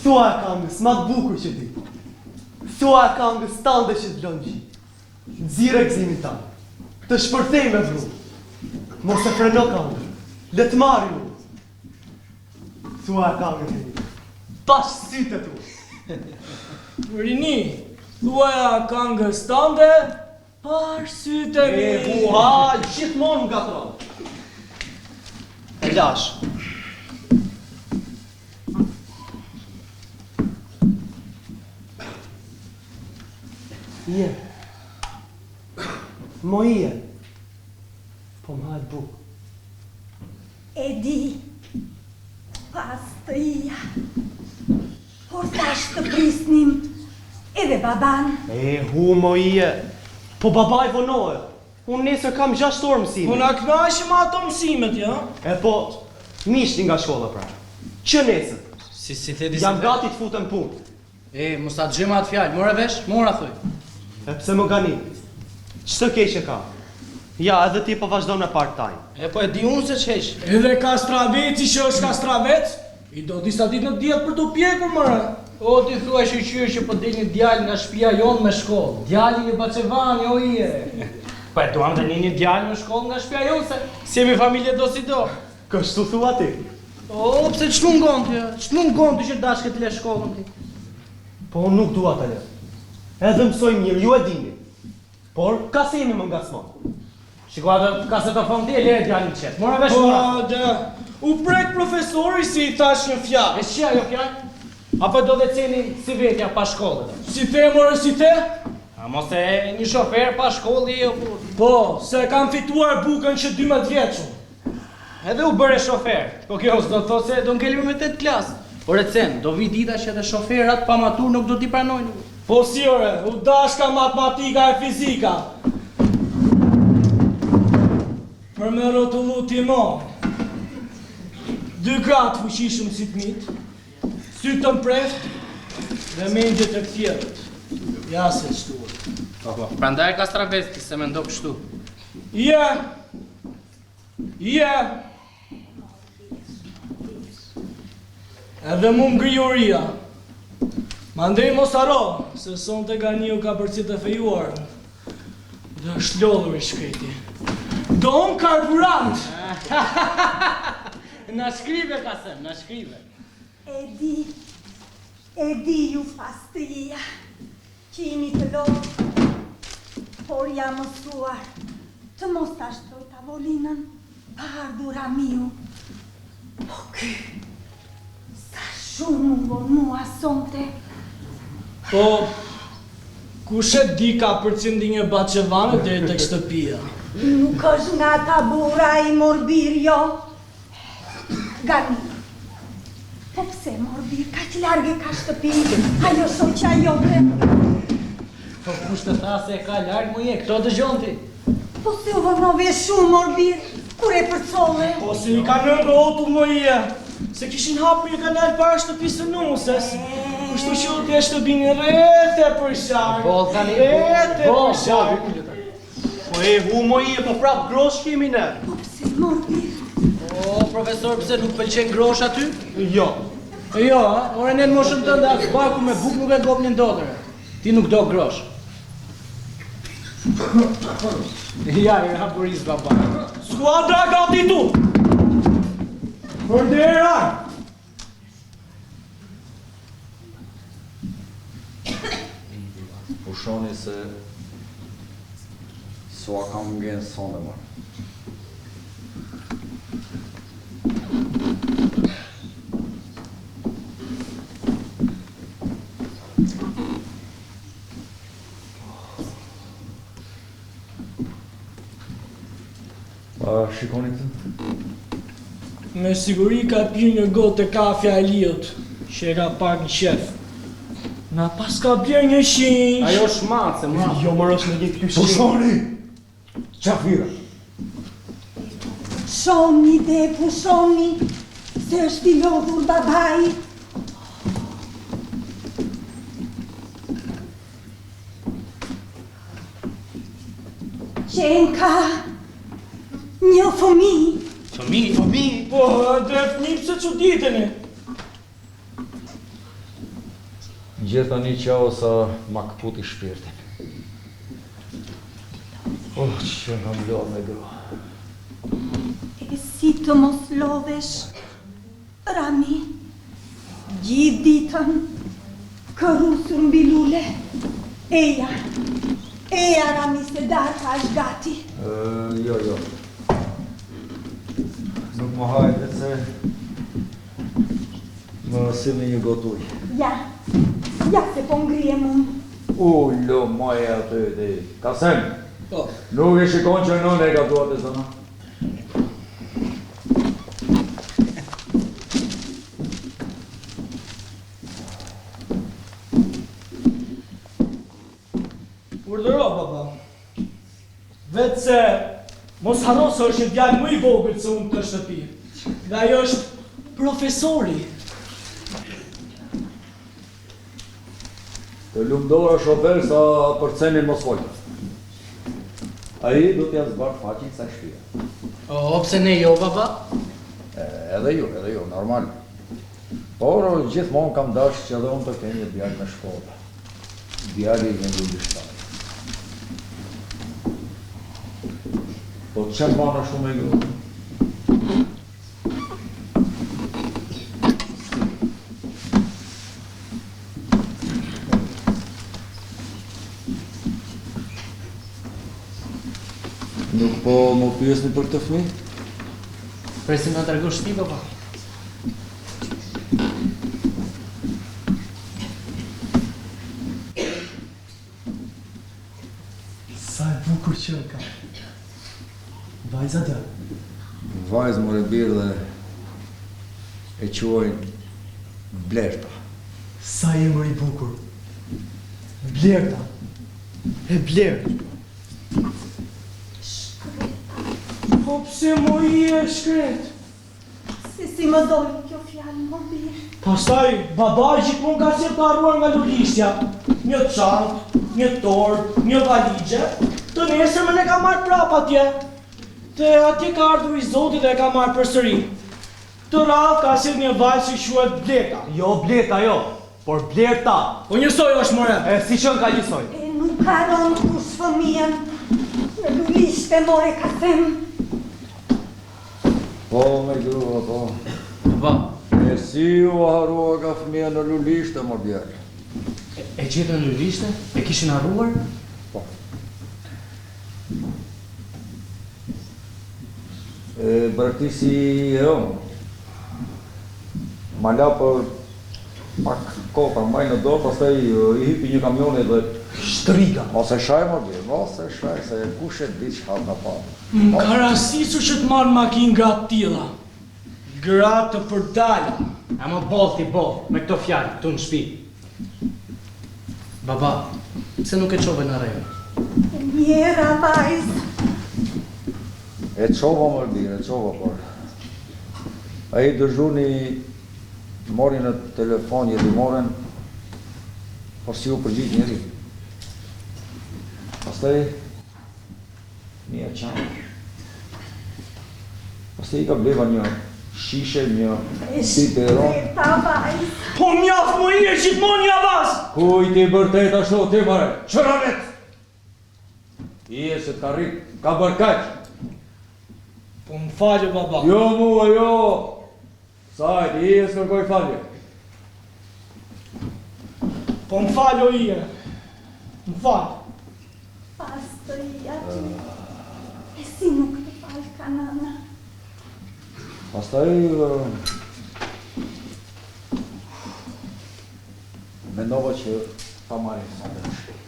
[SPEAKER 6] thuaja kangës ma të bukur që di. Thuaja kangës tande që të vlon gji. Nxirre gëzimin tand. Të shpërthej me vrull. Mos e freno kangën. Le të marrë udhë. Thuaja kangës rini. Pashë sytë e tu.
[SPEAKER 7] Rini, thuaja kangës tande, Pashë sytë e mi.
[SPEAKER 6] E hua, gjithmonë më ngatërron. E lashë. Ije. Mo ije. Po më hahet bukë.
[SPEAKER 8] E di. Pastë ija. Por thashë të prisnim edhe babanë.
[SPEAKER 6] E hu mo ije. Po babai vonohet. Unë nesër kam 6 orë mësime.
[SPEAKER 7] Po na kënaqe me ato mësimet, ja?
[SPEAKER 6] E po, m'hiqni nga shkolla pra. Që nesër.
[SPEAKER 7] Si si the
[SPEAKER 6] Jam gati të futem punë.
[SPEAKER 7] E, mos ta dëgjojmë atë fjalë, more vesh, mora thuj.
[SPEAKER 6] E pse më gani? Ç'të keqe ka? Ja, edhe ti po vazhdon me part time.
[SPEAKER 7] E po e di unë se ç'heq. Edhe kastraveci që është kastravec, i do disa ditë në diell për t'u pjekur, more. O ti thuaj shyqyr që po del një djalë nga shtëpia jonë me shkollë. Djali i një bahçevani, o ije. Po e duam dhe ne një djalë me shkollë nga shtëpia jonë se s'jemi familje do si do.
[SPEAKER 6] Kështu thua ti?
[SPEAKER 7] O, pse ç'të mungon ty, ç'të mungon ty që dashke të lësh shkollën ti?
[SPEAKER 6] Po unë nuk dua ta lë. Edhe mësoj mirë, ju e dini. Por Kasemi më ngacmon.
[SPEAKER 7] Shiko atë kasetofon ti e lëre djalin të qetë. More vesh mora. Po, da. U prek profesor. profesori se i thashë një fjalë.
[SPEAKER 9] E ç'qe ajo fjalë? Apo do dhe Cenin si vetja pa shkollë edhe?
[SPEAKER 7] Si the more si the?
[SPEAKER 9] A mos e një shofer pa shkollë je o burrë?
[SPEAKER 7] Po, se e kam fituar bukën që 12 vjeç unë.
[SPEAKER 9] Edhe u bëre shofer. Po kjo s'do të thotë se do ngelemi me tetë klasë. Ore Cen, do vijë dita që edhe shoferat pa maturë nuk do t'i pranojnë.
[SPEAKER 7] Po si ore, u dashka matematika e fizika. Për me rrotullu timon. Dy krahë të fuqishëm si të mitë, sy të mprehtë dhe mendje të kthjellët. Ja se ç'duhet.
[SPEAKER 9] Po po, prandaj e kastravec ti se mendo kështu.
[SPEAKER 7] Je. Je. Edhe mu m'ngri uria. Mandej mos harro, se sonte Ganiu ka përcjellë të fejuarën. Dhe është lodhur i shkreti. Do unë karburant!
[SPEAKER 9] Na shkrive, Kasem, na shkrive.
[SPEAKER 8] E di, e di ju pastria, Që jeni të lodhur, por jam mësuar të mos ta shtroj tavolinën pa ardhur Ramiu. Po ky, sa shumë u vonua sonte.
[SPEAKER 7] Po, kush e di ka përcjellë ndonjë bahçevane deri tek shtëpia.
[SPEAKER 8] Nuk është nga ata burra ai mor bir, jo. Gani, po pse mor bir, kaq larg e ka shtëpinë, ajo shoqja jote?
[SPEAKER 9] Po kush të tha se e ka larg mo je, këto dëgjon ti?
[SPEAKER 8] Po se u vonove shumë mor bir, kur e përcolle?
[SPEAKER 7] Po se i kanë rënë rrotull mo je, se kishin hapur një kanal para shtëpisë së nuses, kështu që u desh të binin rreth e përqark, rreth e përqark.
[SPEAKER 6] Po e hu moj je, po prap grosh kemi ne.
[SPEAKER 8] Po pse mor bir?
[SPEAKER 9] O profesor, pse nuk pëlqen grosh aty?
[SPEAKER 6] Jo.
[SPEAKER 9] Jo, a? Ore ne në moshën tënde as barkun me bukë nuk e gopnin dot. Ti nuk do grosh. Ja, i ra buris baba.
[SPEAKER 7] Skuadra gati tu! Për dera!
[SPEAKER 4] Pushoni se s'ua kam ngenë sonde more. A shikoni këtë?
[SPEAKER 7] Me siguri ka pirë një gotë te kafja e Aliut, që e ka pak në qejf. Na paska blerë një shinj.
[SPEAKER 9] Ajo është mace, mace.
[SPEAKER 6] Jo, mor është në një këty shinj.
[SPEAKER 4] Pushoni! Qafira!
[SPEAKER 8] Pushoni de, pushoni, se është i lodhur babai. Qenka një fëmijë.
[SPEAKER 9] Fëmijë?
[SPEAKER 6] Fëmijë?
[SPEAKER 7] Po, dhe fëmijë pse çuditeni?
[SPEAKER 4] Gjithë tani qau sa ma këputi shpirtin. Oh, që më lodh me grua.
[SPEAKER 8] E si të mos lodhesh, Rami, gjithë ditën kërrusur mbi lule. Eja, eja Rami se darka është gati.
[SPEAKER 4] Jo, jo. Nuk më hahet veç se më sillni një gotë ujë.
[SPEAKER 8] Ja, ja se po ngrihem unë.
[SPEAKER 4] Ulu moj aty ti. Kasem,
[SPEAKER 7] Po.
[SPEAKER 4] nuk e shikon që nëna e ka duart e zëna?
[SPEAKER 7] Urdhëro, baba. Veç se mos harro se është një djalë më i vogël se unë në këtë shtëpi. Dhe ai është profesori.
[SPEAKER 4] Të lumtë dora shofer sa për Cenin mos fol. Ai do t'ia zbardhë faqen kësaj shtëpie.
[SPEAKER 9] O, pse ne jo, baba?
[SPEAKER 4] E, edhe ju, edhe ju, normal. Por gjithmonë kam dashur që edhe unë të kem një djalë me shkollë. Djali i një lulishtar. Po ç'e mban ashtu me grua? Nuk po më pyesni për këtë fëmijë?
[SPEAKER 9] Presim na tregosh ti baba.
[SPEAKER 6] qenka? Vajzë a djalë?
[SPEAKER 4] Vajzë more bir dhe e quajnë Blerta.
[SPEAKER 6] Sa emër i bukur. Blerta. E blertë.
[SPEAKER 8] Shkreta.
[SPEAKER 7] Po pse moj e shkretë?
[SPEAKER 8] Se si më doli kjo fjalë, mor bir.
[SPEAKER 7] Pastaj, babai gjithmonë ka sjellë të harruar nga lulishtja. Një çantë, një torbë, një valixhe, të nesërmen e ka marrë prapë atje. Dhe atje ka ardhur i zoti dhe e ka marrë përsëri. Këtë radhë ka sjellë një vajzë që quhet Bleta.
[SPEAKER 6] Jo Bleta, jo, por Blerta.
[SPEAKER 7] Po njësoj është more.
[SPEAKER 6] E si qenka njësoj?
[SPEAKER 8] E nuk harron kush fëmijën në lulishte more Kasem.
[SPEAKER 4] Po me grua, po.
[SPEAKER 9] Baba.
[SPEAKER 4] E si u harruaka fëmija në lulishte, mor djalë?
[SPEAKER 9] E, e gjetën në lulishte? E kishin harruar?
[SPEAKER 4] Po. E braktisi e ëma. Ma la për pak kohë ta mbaj në dorë, pastaj i hipi një kamioni dhe
[SPEAKER 6] Shtriga.
[SPEAKER 4] Mos e shaj mor bir, mos e shaj se kush e di ç'hall ka patur.
[SPEAKER 7] Më ka rastisur që të marr në makinë gra të tilla. Gra të përdala.
[SPEAKER 9] E mo boll ti boll, me këto fjalë, këtu në shpi. Baba, pse nuk e çove në rajon?
[SPEAKER 8] E mjera vajzë.
[SPEAKER 4] E çova mor bir, e çova por ai dezhurni mori në telefon jetimoren, por s'iu përgjigj njeri. Pastaj Fëmija qante. Pastaj ika bleva një shishe, një biberon.
[SPEAKER 7] Po mjaft mo je gjithmonë një avaz!
[SPEAKER 4] Kujt i bërtet ashtu ti more? Qëranet! Ije se të ka rrit, ka bërë kaq.
[SPEAKER 7] Po më fal o baba.
[SPEAKER 4] Jo mua, jo! Sajt, ije s'kërkoj falje.
[SPEAKER 7] Po më fal o ije. Më fal.
[SPEAKER 8] Pas të ija ty. E si nuk të falka nëna.
[SPEAKER 4] Pastaj mendova që ta marrim sonte në shtëpi.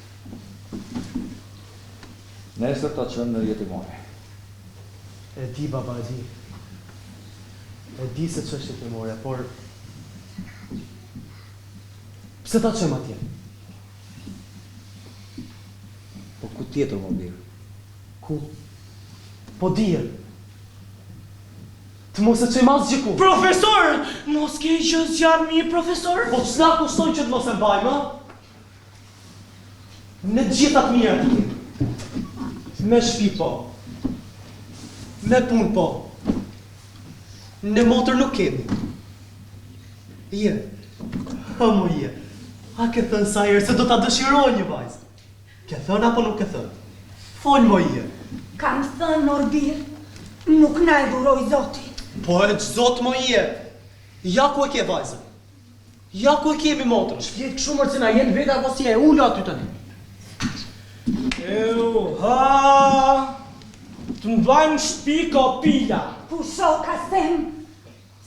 [SPEAKER 4] Nesër ta çojmë në jetimore.
[SPEAKER 6] E di baba, e di. E di se ç'është jetimorja, por pse ta çojmë atje?
[SPEAKER 4] Po ku tjetër mo bir?
[SPEAKER 6] Ku? Po dije. Të mos e çojmë asgjëkund.
[SPEAKER 7] Profesor, mos ke gjë zjarrmi profesor?
[SPEAKER 6] Po ç'na kushton që të mos e mbajmë, ë? Ne të gjitha të mirat i kemi. Me shpi po. Me punë po. Ne motër nuk kemi. Je. Ha mo je. A ke thënë sa herë se do ta dëshiroje një vajzë? Ke thënë apo nuk ke thënë? Fol mo je.
[SPEAKER 8] Kam thënë or bir, nuk na e dhuroi Zoti.
[SPEAKER 6] Po e ç'zot mo je. Ja ku e ke vajzën. Ja ku e kemi motrën.
[SPEAKER 9] Ç'flet kështu mor Cena, je në vete apo si e ulu aty tani.
[SPEAKER 7] Eu, ha! Të mbajmë në shtëpi kopila.
[SPEAKER 8] Pusho Kasem,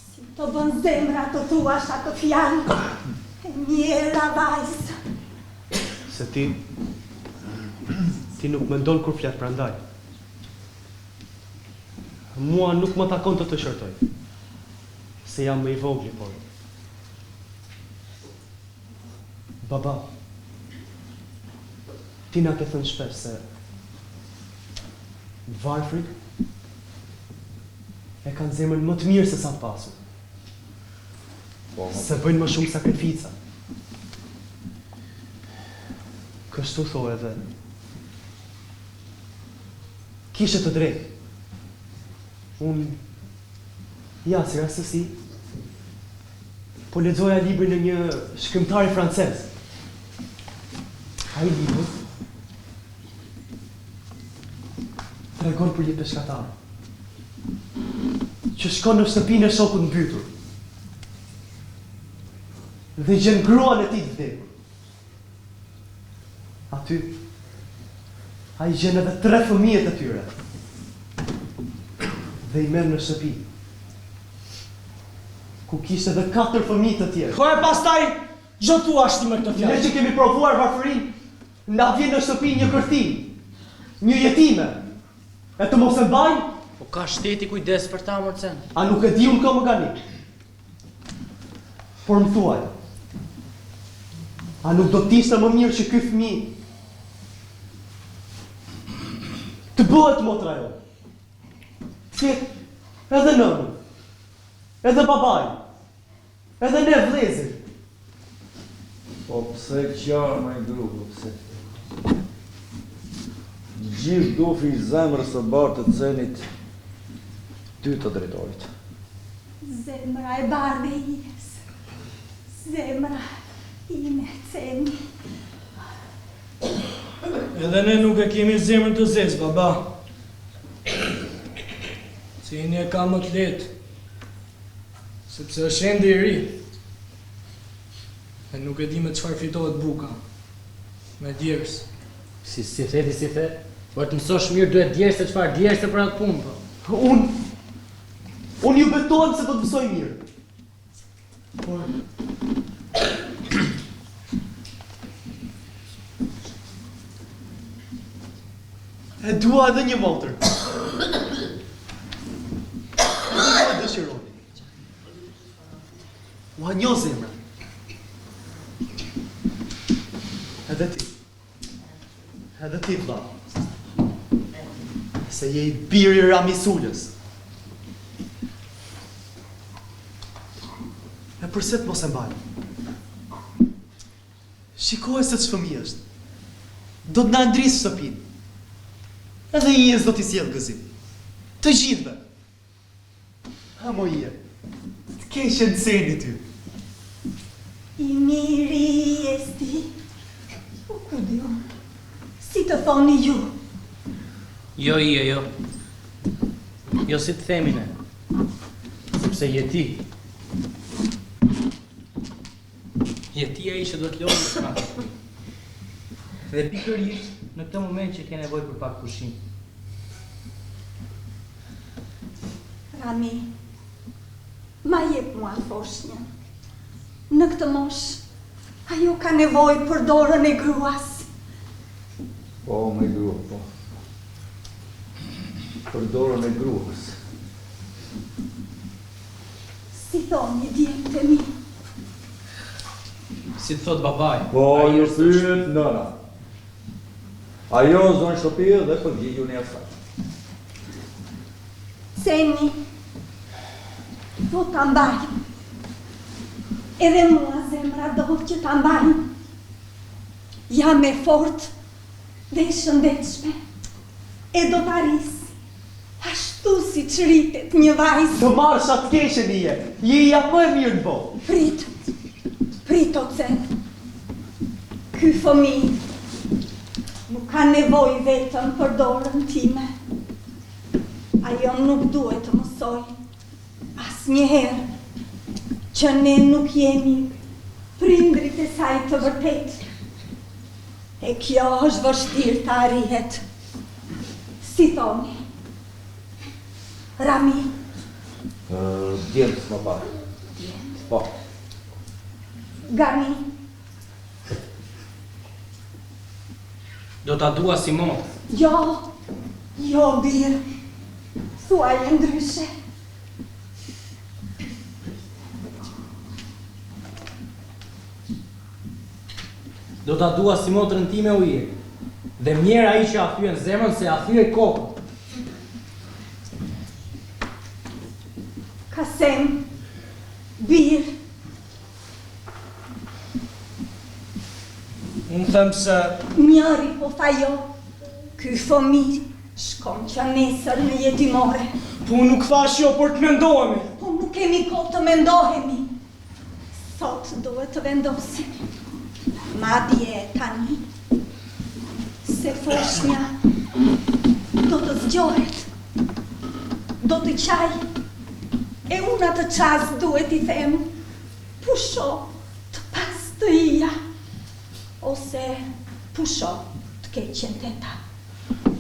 [SPEAKER 8] si të bën zemra të thuash atë fjalë. E mjera vajzë.
[SPEAKER 6] Se ti ti nuk mendon kur flet prandaj. Mua nuk më takon të të qortoj. Se jam më i vogli, por Baba, ti na ke thënë shpesh se të varfrit e kanë zemrën më të mirë se sa të pasur.
[SPEAKER 4] Po,
[SPEAKER 6] Se bëjnë më shumë sakrifica. Kështu thoje edhe. Kishe të drejtë. Unë Ja, si rastësi, po lexoja librin e një shkrimtari francez. Ai libër tregon për një peshkatar që shkon në shtëpinë e shokut mbytur dhe gjen gruan e tij të vdekur. Aty, ai gjen edhe tre fëmijët e tyre dhe i merr në shtëpi, ku kishte edhe katër fëmijë të tjerë.
[SPEAKER 7] Po e pastaj, ç'do thuash ti me këtë
[SPEAKER 6] Ne
[SPEAKER 7] fjalë?
[SPEAKER 6] që kemi provuar varfërinë, na vjen në shtëpi një kërthinë. Një jetime. E të mos e mbajmë?
[SPEAKER 9] Po ka shteti kujdes për ta, mor Cen.
[SPEAKER 6] A nuk e di unë kë, mo Gani? Por më thuaj, a nuk do të ishte më mirë që ky fëmijë të bëhet motra jonë? Të ketë edhe nënën, edhe babain, Edhe ne vëllezër.
[SPEAKER 4] Po pse qan moj gru, po pse? Gjithë dufi i zemrës së bardhë të Cenit ty të drejtohet.
[SPEAKER 8] Zemra e bardhë e Ijes, zemra ime Ceni.
[SPEAKER 7] Edhe ne nuk e kemi zemrën të zezë, baba. Ceni e ka më të lehtë. Sepse është ende i ri. E nuk e di me çfarë fitohet buka. Me djersë.
[SPEAKER 9] Si si the ti si the? Po të mësosh mirë duhet djersë e çfarë djerse për atë punë po.
[SPEAKER 6] Unë unë ju betohem se do të mësoj mirë. Por E dua edhe një motër. Edhe ju e dëshironi. Ua njoh zemrën. Edhe ti. Edhe ti, vlla. Se je i biri i Rami Sulës. E përse të mos e mbajmë? Shikoje se ç'fëmijë është. Do të na ndrisë shtëpinë. Edhe Ijes do t'i sjellë gëzim. Të gjithëve. Ha moj Ije, të keqen Ceni ty.
[SPEAKER 8] I miri Ijes ti. Po ku di unë? Si të thoni ju?
[SPEAKER 9] Jo Ije, jo. Jo si të themi ne. Sepse je ti. Je ti ai që do të lodhesh në atë shtëpi. Dhe pikërisht në këtë moment që ke nevojë për pak pushim.
[SPEAKER 8] Rami, ma jep mua foshnjën. Në këtë moshë, ajo ka nevojë për dorën e gruas.
[SPEAKER 4] Po, moj grua, po. Për dorën e gruas.
[SPEAKER 8] Si thoni djemtë e mi?
[SPEAKER 9] Si të thotë babai?
[SPEAKER 4] Po ju pyet nëna. Ajo zonjë shtëpie dhe përgjigjuni asaj.
[SPEAKER 8] Ceni, do ta mbaj. Edhe mua zemra do që ta mbaj. Jam e fortë dhe e shëndetshme. E do ta rris. Ashtu siç rritet një vajzë.
[SPEAKER 6] Të marrsha të keqen Ije, je ija më e mirë në botë.
[SPEAKER 8] Prit, prit o Cen. Ky fëmijë nuk ka nevojë vetëm për dorën time. Ajo nuk duhet të mësojë asnjëherë që ne nuk jemi prindërit e saj të vërtetë. E kjo është vështirë të arrihet. Si thoni? Rami?
[SPEAKER 4] Djemtë më parë.
[SPEAKER 8] Djemtë?
[SPEAKER 4] Po.
[SPEAKER 8] Gani?
[SPEAKER 9] Do ta dua si motër.
[SPEAKER 8] Jo, jo bir. Thuaje ndryshe.
[SPEAKER 9] Do ta dua si motrën time o Ije. Dhe mjerë ai që ia thyen zemrën se ia thyej kokën.
[SPEAKER 8] Kasem, bir.
[SPEAKER 7] Unë them se...
[SPEAKER 8] Njëri po tha jo, ky fëmijë shkon që nesër në jetimore.
[SPEAKER 7] Po unë nuk thashë jo, por të mendohemi.
[SPEAKER 8] Po nuk kemi kohë të mendohemi. Sot duhet të vendosim. Madje tani, se foshnja do të zgjohet, do të qajë, e unë atë çast duhet t'i them, pusho të pastë ija, ose pusho të keqen teta.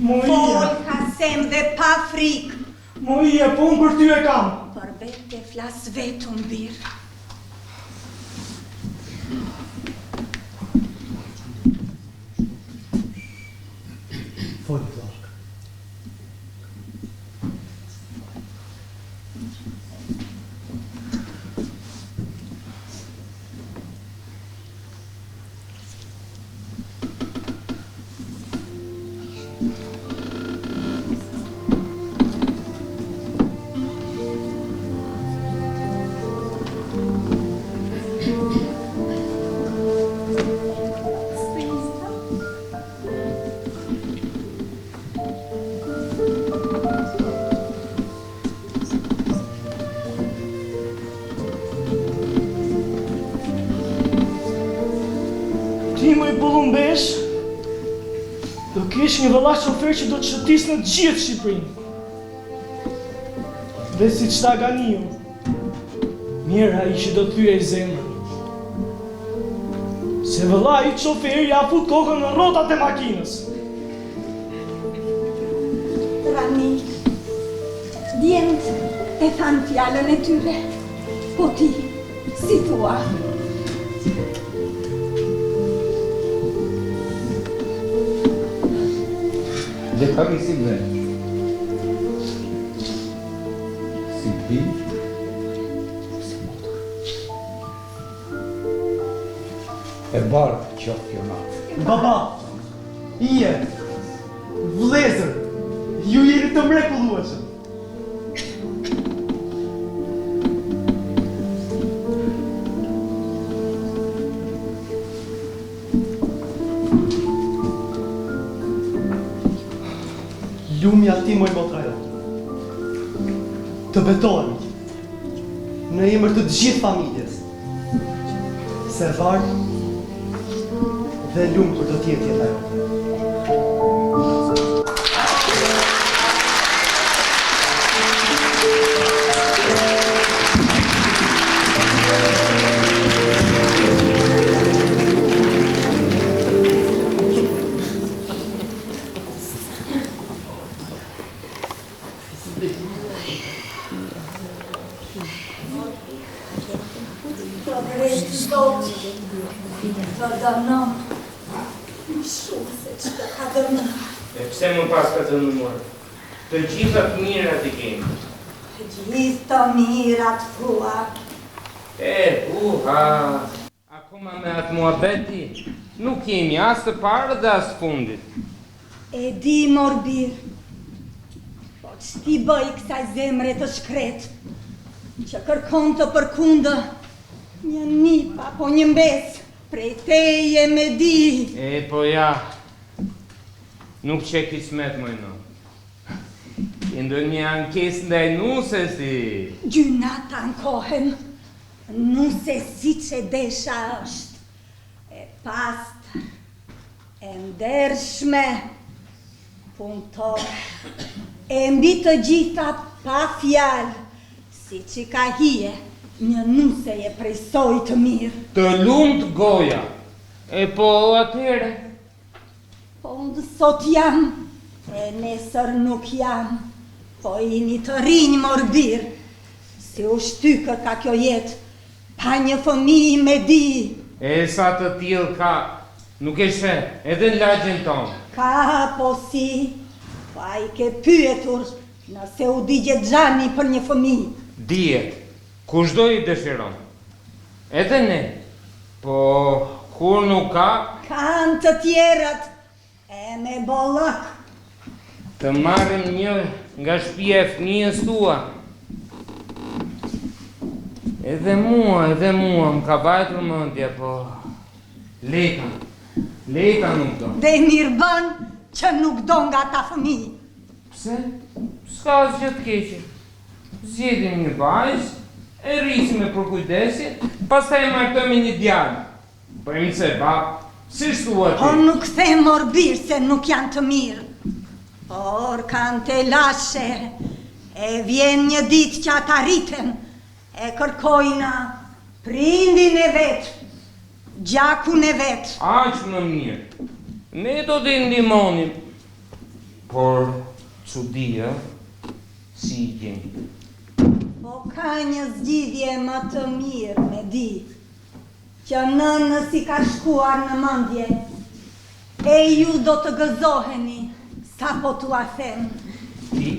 [SPEAKER 8] Fol, Kasem dhe pa frikë,
[SPEAKER 7] Moj Ije, po unë për ty e kam.
[SPEAKER 8] Për vete flas vetëm bir.
[SPEAKER 6] Fol, vëlla.
[SPEAKER 7] moj pëllumbeshë, do kesh një vëlla shofer që do të shëtisë në të gjithë Shqipërinë. Dhe siç tha Ganiu, mjerë ai që do të thyejë zemrën. Se vëllai yt shofer ia fut kokën në rrotat e makinës.
[SPEAKER 8] Rani, djemtë e thanë fjalën e tyre, po ti, si thua?
[SPEAKER 4] Le ta rrisim ne. Si bir, si motër. E bardhë qoftë kjo natë.
[SPEAKER 6] Baba, ije, vëllezër, ju jeni të mrekullueshëm. Lumja ti moj motra jote. Të betohem në emër të të gjithë familjes se e bardhë dhe e lumtur do të jetë jeta jote.
[SPEAKER 8] Të vreftë Zoti, të dënon, më shumë se ç'të ka dënuar.
[SPEAKER 3] E pse më paska dënuar? Të gjitha të mirat i kemi.
[SPEAKER 8] Të gjithë të mirat thua.
[SPEAKER 3] E, uha, akoma me atë muhabet ti, nuk jemi as të parët dhe as të fundit.
[SPEAKER 8] E di, mor bir, po ç't'i bëj kësaj zemre të shkretë, që kërkon të përkundë një nip apo një mbesë prej teje me di.
[SPEAKER 3] E, po ja, nuk qe kismet, moj nënë. Ke ndonjë ankesë ndaj nuses ti?
[SPEAKER 8] Gjynah të ankohem, nuse siç e desha është, e pastër, e ndershme, punëtore, e mbi të gjitha pa fjalë, siç i ka hije një nuseje prej sojit të mirë.
[SPEAKER 3] Të lumtë goja! E po atëherë?
[SPEAKER 8] Po unë sot jam, e nesër nuk jam, po jini të rinj mor bir, si u shtykërka kjo jetë, pa një fëmijë me di.
[SPEAKER 3] E sa të tillë ka, nuk e sheh, edhe në lagjen tonë.
[SPEAKER 8] Ka, po si, po a i ke pyetur nëse u digjet xhani për një fëmijë?
[SPEAKER 3] Digjet, kushdo i dëshiron. Edhe ne. Po kur nuk ka?
[SPEAKER 8] Kanë të tjerët e me bollëk.
[SPEAKER 3] Të marrim një nga shpia e fëmijës thua. Edhe mua, edhe mua, më ka vajtur mendja, po... Leta, Leta nuk do.
[SPEAKER 8] Dhe mirë bën që nuk do nga ata fëmijë.
[SPEAKER 3] Pse? S'ka asgjë të keqe. Zgjedhim një vajzë, e rrisim me përkujdesje, pastaj e martojmë me një djalë. Bëjmë sevap, si thua ti?
[SPEAKER 8] Po nuk them mor bir se nuk janë të mirë, por kanë telashe, e vjen një ditë që ata rriten, e kërkojnë prindin e vet, gjakun e vet.
[SPEAKER 3] Aq më mirë. Ne do t'i ndihmonim. Por çudi, ë? Si i gjejmë?
[SPEAKER 8] Po ka një zgjidhje më të mirë me di, që nënës i ka shkuar në mendje, e ju do të gëzoheni sapo t'ua them.
[SPEAKER 3] Ti,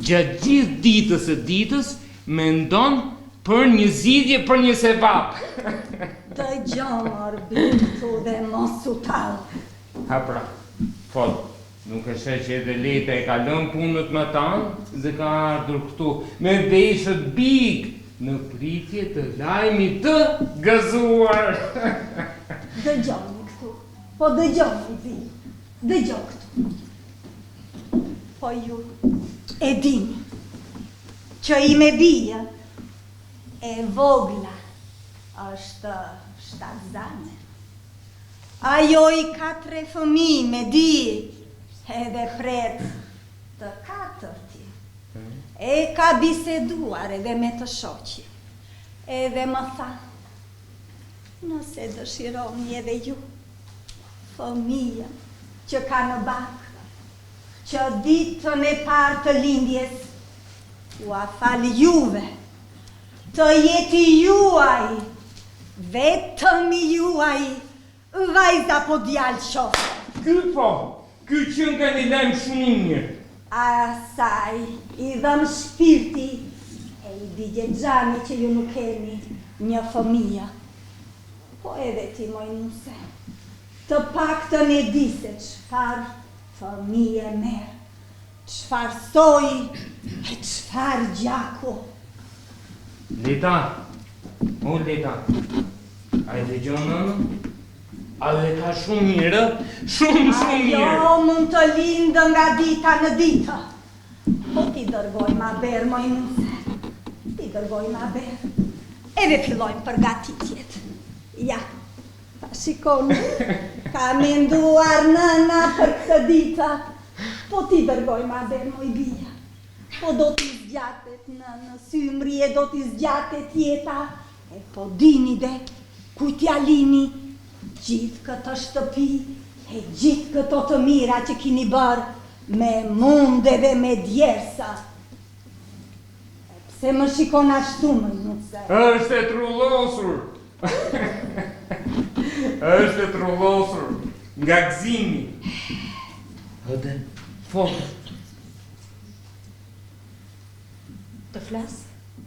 [SPEAKER 3] gjatë gjithë ditës e ditës, mendon për një zgjidhje për një sevap.
[SPEAKER 8] Dëgjo mor bir këtu dhe mos u tall.
[SPEAKER 3] Ha pra, fol. Nuk e sheh që edhe Leta i ka lënë punët matanë dhe ka ardhur këtu me veshët bigë në pritje të lajmit të gëzuar.
[SPEAKER 8] Dëgjoni këtu, po dëgjoni bir, dëgjo këtu. Po ju e dini që ime bijë e vogla është shtatzane. Ajo i ka tre fëmijë me di, edhe pret të katërtin. E ka biseduar edhe me të shoqin. Edhe më tha, nëse dëshironi edhe ju, fëmijën që ka në bark, që ditën e parë të lindjes, ua fal juve, të jetë i juaji, vetëm i juaji, vajzë apo djalë qoftë.
[SPEAKER 3] Ky po, ky qenka një lajm shumë i mirë.
[SPEAKER 8] Asaj i dhemb shpirti e i digjet xhami që ju nuk keni një fëmijë. Po edhe ti moj nuse, të paktën e di se çfarë fëmije merr. Çfarë soji e çfarë gjaku.
[SPEAKER 3] Leta, o Leta, a e dëgjon nënën? Ajo e ka shumë mirë, ë? Shumë, shumë mirë.
[SPEAKER 8] Ajo mund të lindë nga dita në ditë. Po t'i dërgojmë haber, moj nuse. T'i dërgojmë haber. Edhe fillojmë përgatitjet. Ja, Ta shikoni, ka menduar nëna për këtë ditë. Po t'i dërgojmë haber, moj bija. Po do t'i zgjatet nënës ymri e do t'i zgjatet jeta. E po dini de, kujt t'ia lini gjithë këtë shtëpi e gjithë këto të mira që kini bërë me mund edhe me djersë. E pse më shikon ashtu moj nuse?
[SPEAKER 3] Është e trullosur. Është e trullosur nga gëzimi. Hëde, fol.
[SPEAKER 1] Të flas?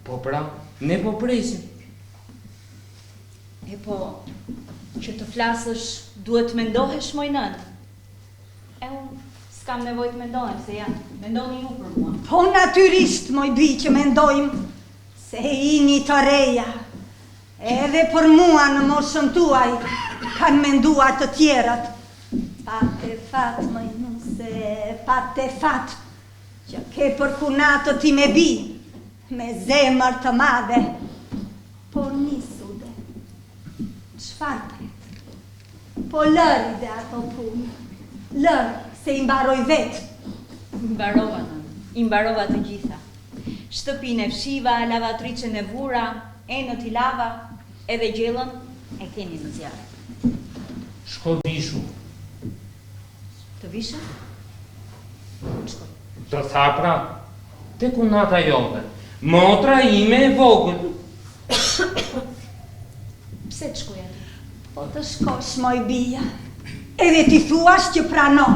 [SPEAKER 3] Po pra, ne po presim.
[SPEAKER 1] E po, që të flasësh, duhet të mendohesh, moj nënë. E unë s'kam nevojë të mendohem, se ja, mendoni ju për
[SPEAKER 8] mua. Po natyrisht, moj bijë që mendojmë, se jini të reja. Edhe për mua në moshën tuaj, kanë menduar të tjerët. Pate fat, moj nuse, pate fat, që ke për kunatë time bijë, me zemër të madhe. Po nisu de, çfarë pret? Po lëri dhe ato punë. Lëri, se i mbaroj vetë.
[SPEAKER 1] I mbarova, nënë. I mbarova të gjitha. Shtëpinë e fshiva, lavatriçen e vura, enët i lava, edhe gjellën e keni në zjarr.
[SPEAKER 3] Shko vishu.
[SPEAKER 1] Të vishem? Ku të shkoj?
[SPEAKER 3] Të tha pra, te kunata jote, motra ime e vogël.
[SPEAKER 1] Pse të shkoj aty?
[SPEAKER 8] Po të shkosh, moj bija, edhe t'i thuash që pranon,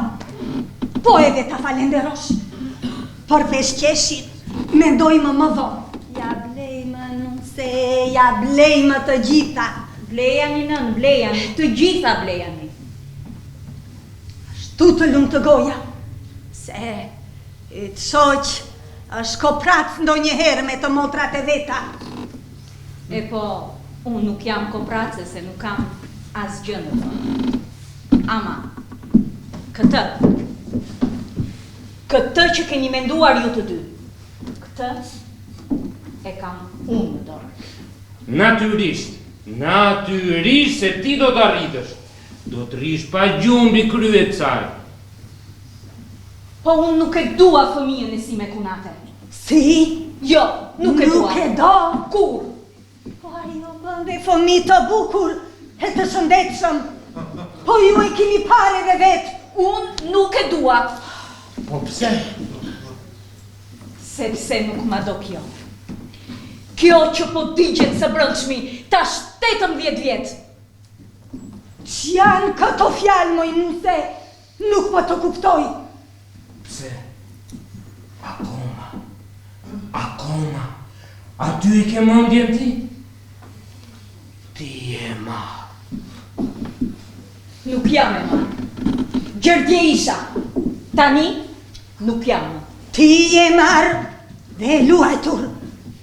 [SPEAKER 8] po edhe ta falenderosh. Për peshqeshin, mendojmë më vonë. Ia blejmë, nuse, ia blejmë të gjitha.
[SPEAKER 1] Blejani, nënë, blejani, të gjitha blejani.
[SPEAKER 8] Ashtu të lumtë goja, se yt shoq është koprac ndonjëherë me të motrat e veta.
[SPEAKER 1] E po, unë nuk jam koprace se nuk kam asgjë në dorë. Ama, këtë, këtë që keni menduar ju të dy, këtë e kam unë në dorë.
[SPEAKER 3] Natyrisht, natyrisht se ti do ta rritësh. Do të rrish pa gjumë mbi krye të saj.
[SPEAKER 1] Po unë nuk e dua fëmijën e sime kunate.
[SPEAKER 8] Si?
[SPEAKER 1] Jo, nuk e dua.
[SPEAKER 8] Nuk e do?
[SPEAKER 1] Kurrë.
[SPEAKER 8] Po ajo bën dhe fëmijë të bukur e të shëndetshëm. Po ju e kini parë edhe vetë.
[SPEAKER 1] Unë nuk e dua.
[SPEAKER 3] Po pse?
[SPEAKER 1] Sepse nuk ma do kjo. Kjo që po digjet së brendshmi tash 18 vjet.
[SPEAKER 8] Ç'janë këto fjalë moj nuse, nuk po të kuptoj.
[SPEAKER 3] Pse? Akoma, akoma, aty e ke mendjen ti? Ti je e marrë.
[SPEAKER 1] Nuk jam e marrë. Gjer dje isha. Tani nuk jam më.
[SPEAKER 8] Ti je e marrë dhe e luajtur.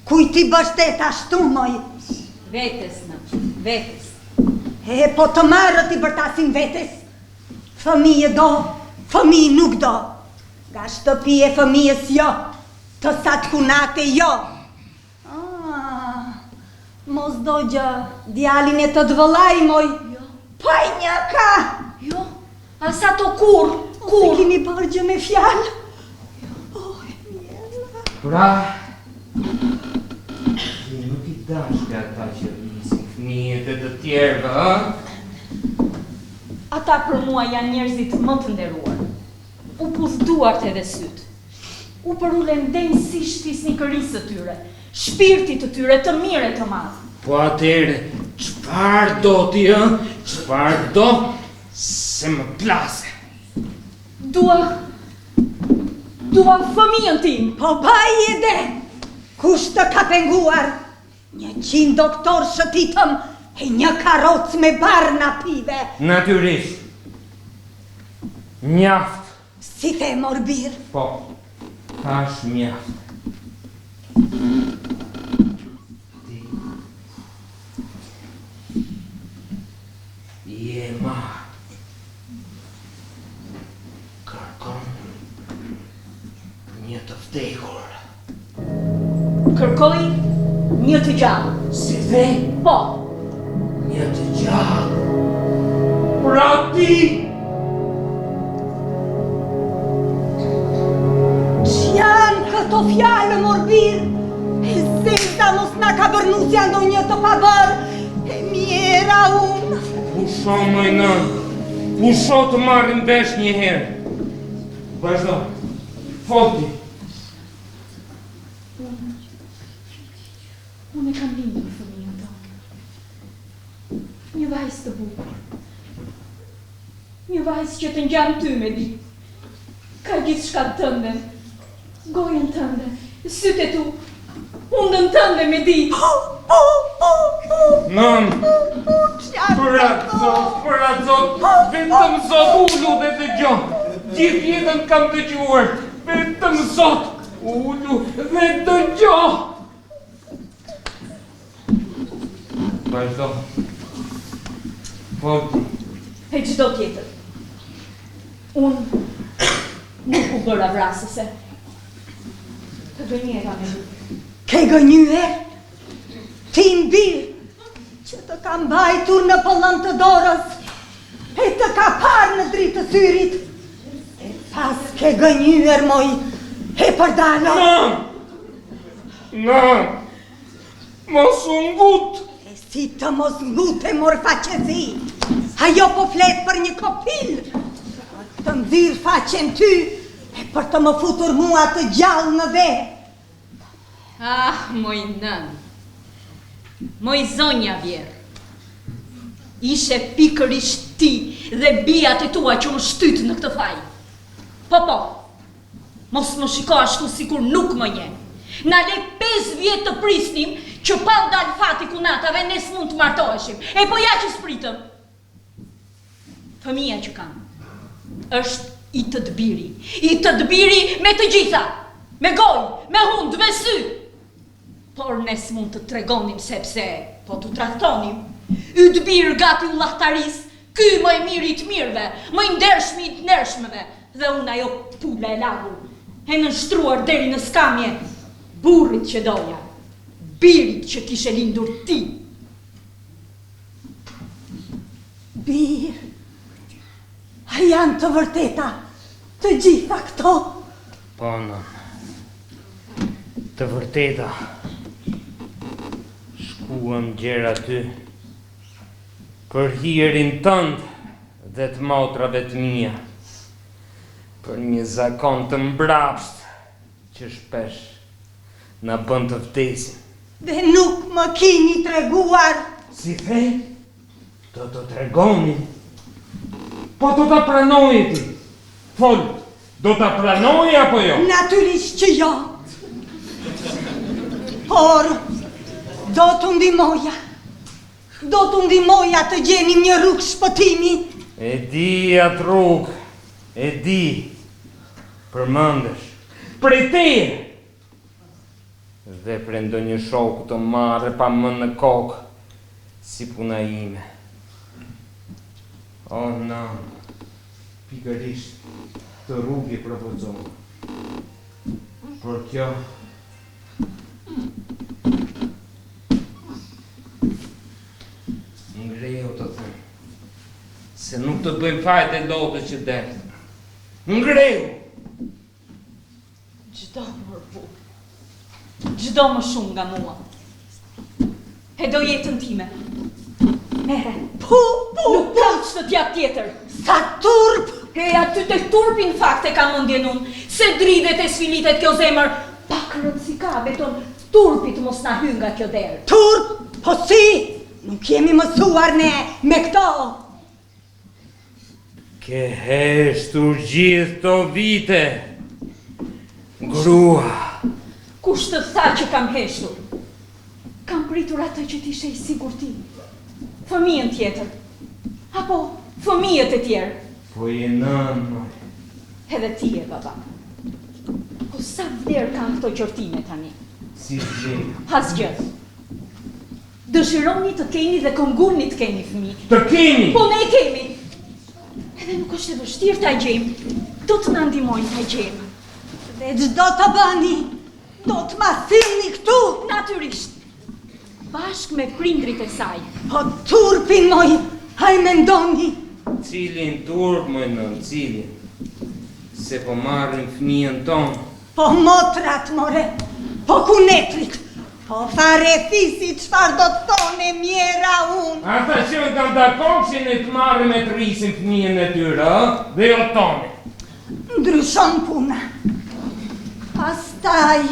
[SPEAKER 8] Kujt t'i bësh det ashtu moj?
[SPEAKER 1] Vetes, nënë, vetes.
[SPEAKER 8] E po të marrët i bërtasin vetes. Fëmijë do, fëmijë nuk do. Nga shtëpi e fëmijës jo, të sat kunate jo. Ah, mos do gjë, djalin e tët vëllai moj.
[SPEAKER 1] Jo.
[SPEAKER 8] Pa një ka!
[SPEAKER 1] Jo, as ato kurrë, kurrë.
[SPEAKER 8] S'e kemi bërë gjë me fjalë. Oh, e mjera.
[SPEAKER 3] Pra, ti nuk i dashke ata që rrisin fëmijët e të tjerëve, ë?
[SPEAKER 1] Ata për mua janë njerëzit më të nderuar. U puth duart edhe sytë. U përulem denjësisht fisnikërisë së tyre, shpirtit të tyre të mirë e të madh.
[SPEAKER 3] Po atëherë, çfarë do ti, ë? Çfarë do? Se më plase.
[SPEAKER 1] Dua Dua fëmijën tim.
[SPEAKER 8] Po baje de! Kush të ka penguar? 100 doktorë shëtitëm e një karrocë me barna pive.
[SPEAKER 3] Natyrisht. Mjaft.
[SPEAKER 8] Si the mor bir?
[SPEAKER 3] Po, thashë mjaft. Ti je e marrë. Kërkon një të vdekur.
[SPEAKER 1] Kërkoj një të gjallë.
[SPEAKER 3] Si the?
[SPEAKER 1] Po.
[SPEAKER 3] Një të gjallë. Pra ti!
[SPEAKER 8] Ç'janë këto fjalë, mor bir? E zeza mos na ka bërë nusja ndonjë të pabërë. E mjera unë.
[SPEAKER 3] Pusho, moj nënë. Pusho të marrim vesh një herë. Vazhdo. Fol ti.
[SPEAKER 1] Unë, unë e kam lindur fëmijën tënd. Një vajzë të bukur. Një vajzë që të ngjan ty Medi. Ka gjithçka tënden, gojën tënde, sytë e tu, hundën tënde Medi.
[SPEAKER 3] Nënë, për atë zot, për atë zot, vetëm zot ulu dhe dëgjo. Gjithë jetën kam dëgjuar, vetëm zot, ulu dhe dëgjo. Vazhdo. Fol ti.
[SPEAKER 1] E çdo tjetër. Unë nuk u bëra vrasëse. Të gënjeva Medi.
[SPEAKER 8] Ke gënjyer? Tim bir, që të ka mbajtur në pëllëmbë të dorës, e të ka parë në dritë të syrit, e paske gënjyer, moj, e përdalë.
[SPEAKER 3] Nënë! Nënë! Mos u ngut!
[SPEAKER 8] E si të mos ngutem, mor faqezi, ajo po flet për një kopil, për të nxirë faqen ty, e për të më futur mua të gjallë në dhe.
[SPEAKER 1] Ah, moj nënë, moj zonja vjehrrë, ishe pikërisht ti dhe bijat e tua që më shtytë në këtë faj. Po, po, mos më shiko ashtu sikur nuk më njeh. Na le 5 vjet të prisnim që pa u dalë fati kunatave ne s'mund të martoheshim. E po ja që s'pritëm. Fëmija që kam është i tët biri, i tët biri me të gjitha, me gojë, me hundë, me sy. Por ne s'mund të tregonim sepse po t'u tradhtonim. Yt bir gati u llahtaris, ky më i miri i të mirëve, më i ndershmi i të ndershmëve, dhe unë ajo pula e lagur, e nënshtruar deri në skamje, burrit që doja, birit që kishe lindur ti.
[SPEAKER 8] Bir, a janë të vërteta të gjitha këto?
[SPEAKER 3] Po, nënë, të vërteta. Shkuam gjer aty, për hirin tënd dhe të motrave të mia, për një zakon të mbrapsht që shpesh na bën të vdesim.
[SPEAKER 8] Dhe nuk më kini treguar.
[SPEAKER 3] Si the? Do të tregonim. Po do ta pranoje ti. Fol, do ta pranoje apo jo?
[SPEAKER 8] Natyrisht që jo. Por do t'u ndihmoja. Do t'u ndihmoja të gjenim një rrugë shpëtimi.
[SPEAKER 3] E di atë rrugë, e di. Përmendësh. Prej teje. Dhe prej ndonjë shoku të marrë pa mend në kokë, si puna ime. O nënë, pikërisht këtë rrugë i propozova. Por kjo Ngrehu të them. Se nuk të bëjnë fajde lotët që derdh. Ngrehu!
[SPEAKER 1] Ç'do mor burrë? Ç'do më shumë nga mua? E do jetën time. Merre.
[SPEAKER 8] Pu, pu,
[SPEAKER 1] Nuk kam ç'të të jap tjetër.
[SPEAKER 8] Sa turp!
[SPEAKER 1] E aty te turpi në fakt e kam mendjen unë, se dridhet e sfilitet kjo zemër. Pak rëndësi ka, vetëm turpi të mos na hyjë nga kjo derë.
[SPEAKER 8] Turp? Po si? Nuk jemi mësuar ne me këto.
[SPEAKER 3] Ke heshtur gjithë këto vite, grua.
[SPEAKER 1] Kush të tha që kam heshtur? Kam pritur atë që të ishe i sigurt ti. Fëmijën tjetër. Apo fëmijët e tjerë.
[SPEAKER 3] Po je nënë, moj.
[SPEAKER 1] Edhe ti je baba. Po sa vlerë kanë këto qortime tani?
[SPEAKER 3] Si vlerë?
[SPEAKER 1] Asgjë. Dëshironi të keni dhe këmbgulni të keni fëmijë.
[SPEAKER 3] Të kemi!
[SPEAKER 1] Po ne e kemi! Edhe nuk është e vështirë ta gjejmë. Do të na ndihmojnë ta gjejmë.
[SPEAKER 8] Dhe ç'do të bëni? Do të ma sillni këtu?
[SPEAKER 1] Natyrisht. Bashkë me prindërit e saj.
[SPEAKER 8] Po turpin moj, a e mendoni?
[SPEAKER 3] Cilin turp moj nënë, cilin? Se po marrim fëmijën tonë.
[SPEAKER 8] Po motrat more, po kunetrit, po farefisi çfarë do të thonë e mjera unë.
[SPEAKER 3] Ata qenkan dakord që ne të marrim e të rrisim fëmijën e tyre, ë? Dhe jo tonin.
[SPEAKER 8] Ndryshon puna. Pastaj,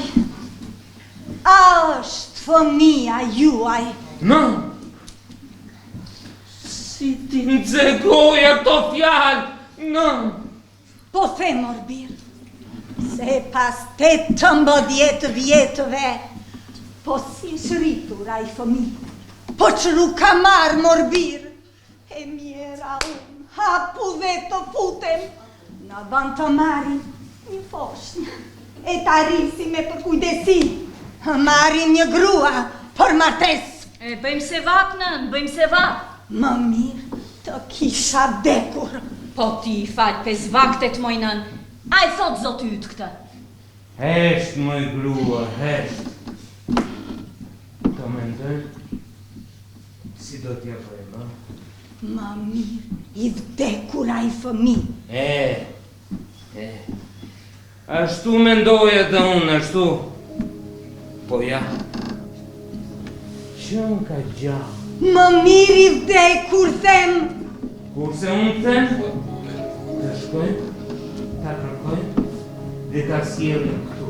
[SPEAKER 8] a është fëmija juaj?
[SPEAKER 3] Nënë! Si t'i nxë goja këto fjalë, nënë?
[SPEAKER 8] Po them mor bir, se pas 18 vjetëve, po si është rritur ai fëmijë, po ç'rrugë ka marrë mor bir, e mjera unë, hapu dhe të futem, në vend të marrim një foshnjë, e ta rrisim me përkujdesi, marrim një grua për martesë.
[SPEAKER 1] E bëjmë sevap, nënë, bëjmë sevap.
[SPEAKER 8] Më mirë të kisha vdekur.
[SPEAKER 1] Po ti i fal pesë vaktet moj nënë, a e thotë zoti yt këtë?
[SPEAKER 3] Hesht moj grua, hesht. Të mendojmë si do t'ia bëjmë, ë?
[SPEAKER 8] Më mirë i vdekur ai fëmijë.
[SPEAKER 3] E, e. Ashtu mendoj edhe unë, ashtu. Po ja. Qenka gjallë.
[SPEAKER 8] Më mirë i vdekur them.
[SPEAKER 3] Kurse unë them, të shkojmë, ta kërkojmë dhe ta sjellim këtu.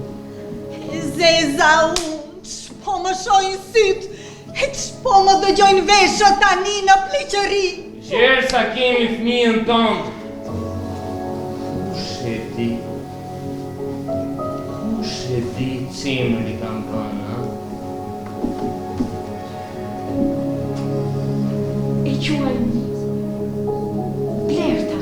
[SPEAKER 8] E zeza unë, ç'po më shohin sytë, e ç'po më dëgjojnë veshët tani në pleqëri.
[SPEAKER 3] Gjersa kemi fëmijën tonë. Kush e di? Kush e di ç'emër i kanë vënë, a?
[SPEAKER 1] E quajmë Blerta.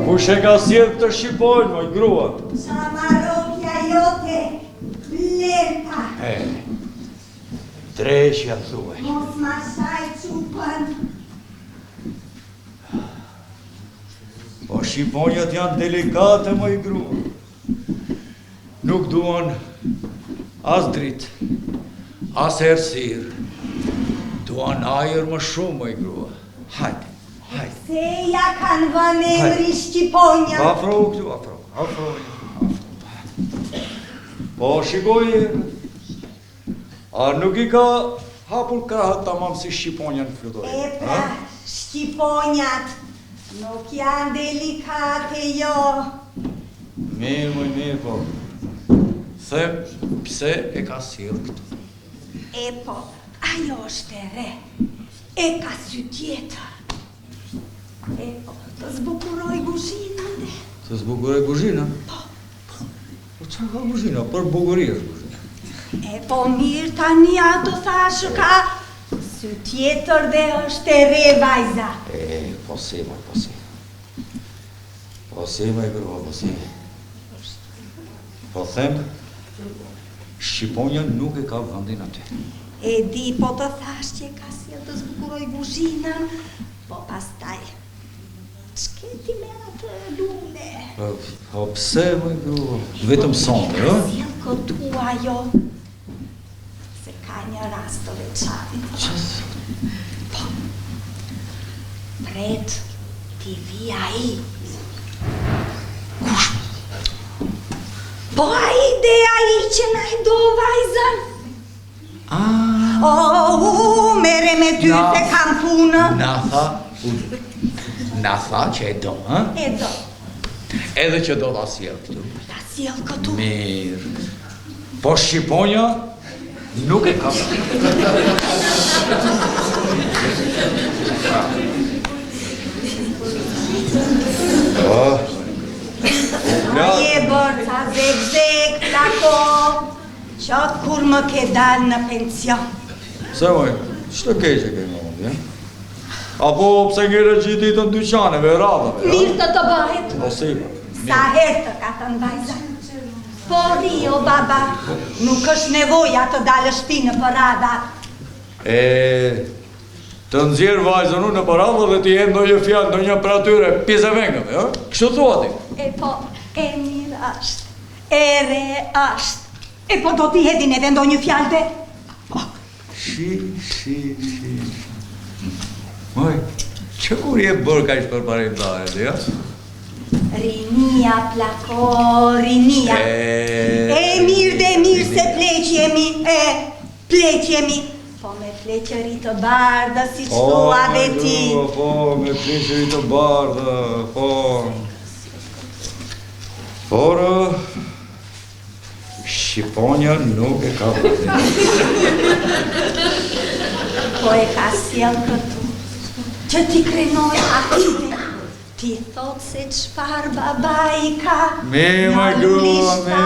[SPEAKER 5] Kush e ka sjellë këtë shqiponjë, moj grua?
[SPEAKER 8] Çamarokja jote, Blerta.
[SPEAKER 5] E, dreqja thuaj.
[SPEAKER 8] Mos ma shaj çupën.
[SPEAKER 5] Po shqiponjat janë delikate, moj grua. Nuk duan as dritë, as errësirë. Duan ajër më shumë, moj grua. Hajde, hajde.
[SPEAKER 8] Pse ia kanë vënë emrin shqiponja?
[SPEAKER 5] Afro këtu, afro, afro, afro. Po shikoj, a nuk i ka hapur krahët tamam si shqiponja në fluturim?
[SPEAKER 8] E pra, shqiponjat nuk janë delikate, jo.
[SPEAKER 5] Mirë, moj mirë, po. Them, pse e ka sjellë këtu?
[SPEAKER 8] E po, ajo është e re, e ka sy tjetër. E po, të zbukurojë kuzhinën dhe.
[SPEAKER 5] Të zbukurojë kuzhinën?
[SPEAKER 8] Po.
[SPEAKER 5] Po ça ka kuzhina? Për bukuri është kuzhina.
[SPEAKER 8] E po mirë tani ato thashë ka sy tjetër dhe është e re vajza.
[SPEAKER 4] E, po si, moj, po si. Po si, moj grua, po si. Po them, Shqiponja nuk e ka vendin aty.
[SPEAKER 8] E di, po të thashë që e ka sjellë të zbukurojë kuzhinën, po pastaj, ç'ke ti me atë lule?
[SPEAKER 4] Po, po pse, moj grua, vetëm sonte,
[SPEAKER 8] ë? Ka sjellë këtu ajo, Se ka një rast të veçantë.
[SPEAKER 4] Ça thua?
[SPEAKER 8] Po. Pret t'i vijë ai.
[SPEAKER 4] Kush?
[SPEAKER 8] Po ai de ai që na e do vajzën.
[SPEAKER 4] Ah.
[SPEAKER 8] Oh, merre me ty
[SPEAKER 4] Na,
[SPEAKER 8] se kam punë.
[SPEAKER 4] Na tha, na tha që e do, ha?
[SPEAKER 8] E do.
[SPEAKER 5] Edhe që do ta sjellë këtu.
[SPEAKER 8] Ta sjellë këtu.
[SPEAKER 4] Mirë. Po Shqiponja nuk e ka.
[SPEAKER 8] Oh. A je bërë ca zek-zek, plako, që kur më ke dalë në pension.
[SPEAKER 4] Pse moj, ç'të keqe ke më mund, Apo pse ngele gjithë ditën dyqaneve, radhave,
[SPEAKER 8] Mirë të të bëhet.
[SPEAKER 4] Po si, po.
[SPEAKER 8] Sa herë të ka thënë vajza. Po rri o baba, nuk është nevoja të dalësh ti nëpër radha.
[SPEAKER 4] E, të nxjerr vajzën unë nëpër radha dhe t'i hedh ndonjë fjalë ndonjë prej atyre pizevengëve, ë? Kështu thua ti?
[SPEAKER 8] E po, e mirë është, e re është. E po do t'i hedhin edhe ndonjë fjalë de.
[SPEAKER 4] Po. Shi, shi, shi. Moj, që kur je bërë kaq përparimtare, ti, jo?
[SPEAKER 8] Rinia, plako, rinia.
[SPEAKER 4] E,
[SPEAKER 8] e mirë dhe mirë se pleq jemi, e, pleq jemi. Po me pleqëri të bardhë, siç
[SPEAKER 4] po,
[SPEAKER 8] thua dhe ti.
[SPEAKER 4] Po, po, me pleqëri të bardhë, po. Por, Shqiponja nuk e ka vendin.
[SPEAKER 8] Po e ka sjellë këtu, që t'i krenohet atij dhe t'i thotë se çfarë babai ka
[SPEAKER 4] Me, moj grua, me,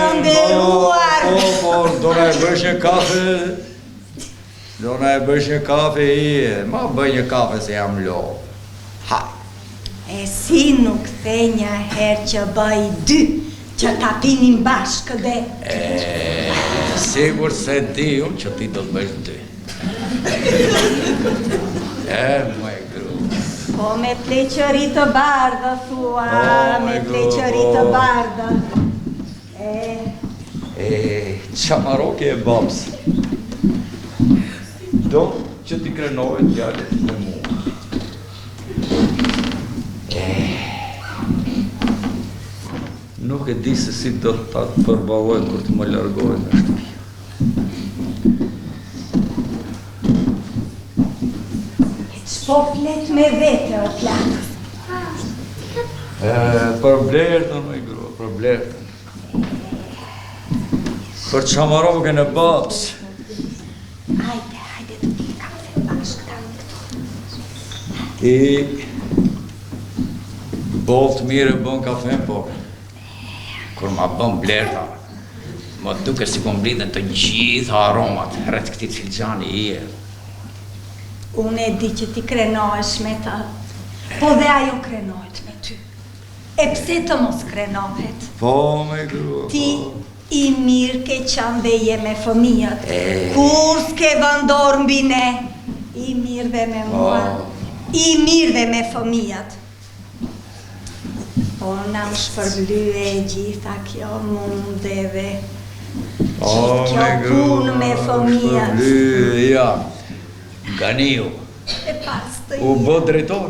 [SPEAKER 8] të nderuar.
[SPEAKER 4] Po, po, do na e bësh një kafe, do na e bësh një kafe i, ma bëj një kafe se jam lodhë.
[SPEAKER 8] Ha. E si nuk the një herë që bëj dy, që ta pinim bashkë dhe.
[SPEAKER 5] E, sigur se di unë që ti do të bësh dy.
[SPEAKER 4] E, moj
[SPEAKER 8] grua. Po me pleqëri të bardhë, thua,
[SPEAKER 4] po,
[SPEAKER 8] me pleqëri të
[SPEAKER 4] po.
[SPEAKER 8] bardhë. E,
[SPEAKER 4] e çamaroke e babës. Do që t'i krenohet djalit me mua. Nuk e di se si do ta përballoj kur të më largojë nga shtëpia.
[SPEAKER 8] Ç'po flet me vete, o plak?
[SPEAKER 4] E, për Blertën, moj grua, për Blertën. Për çamaroken e babës.
[SPEAKER 8] Hajde, hajde të pimë kafe bashkë tani këtu.
[SPEAKER 4] I boll të mirë e bën kafen, po kur ma bën Blerta, më duket sikur mblidhen të gjitha aromat rreth këtij filxhani i e.
[SPEAKER 8] Unë e di që ti krenohesh me të, po dhe ajo krenohet me ty. E pse të mos krenohet?
[SPEAKER 4] Po, moj grua,
[SPEAKER 8] Ti
[SPEAKER 4] po.
[SPEAKER 8] I mirë ke qenë dhe je me fëmijët, kurrë s'ke vënë dorë mbi ne, i mirë dhe me mua, i mirë dhe me fëmijët. Po na u shpërblye e gjitha kjo mund edhe gjithë kjo punë me fëmijët.
[SPEAKER 4] Shpërblye, ja. Ganiu.
[SPEAKER 8] E pas të
[SPEAKER 4] U bë drejtor.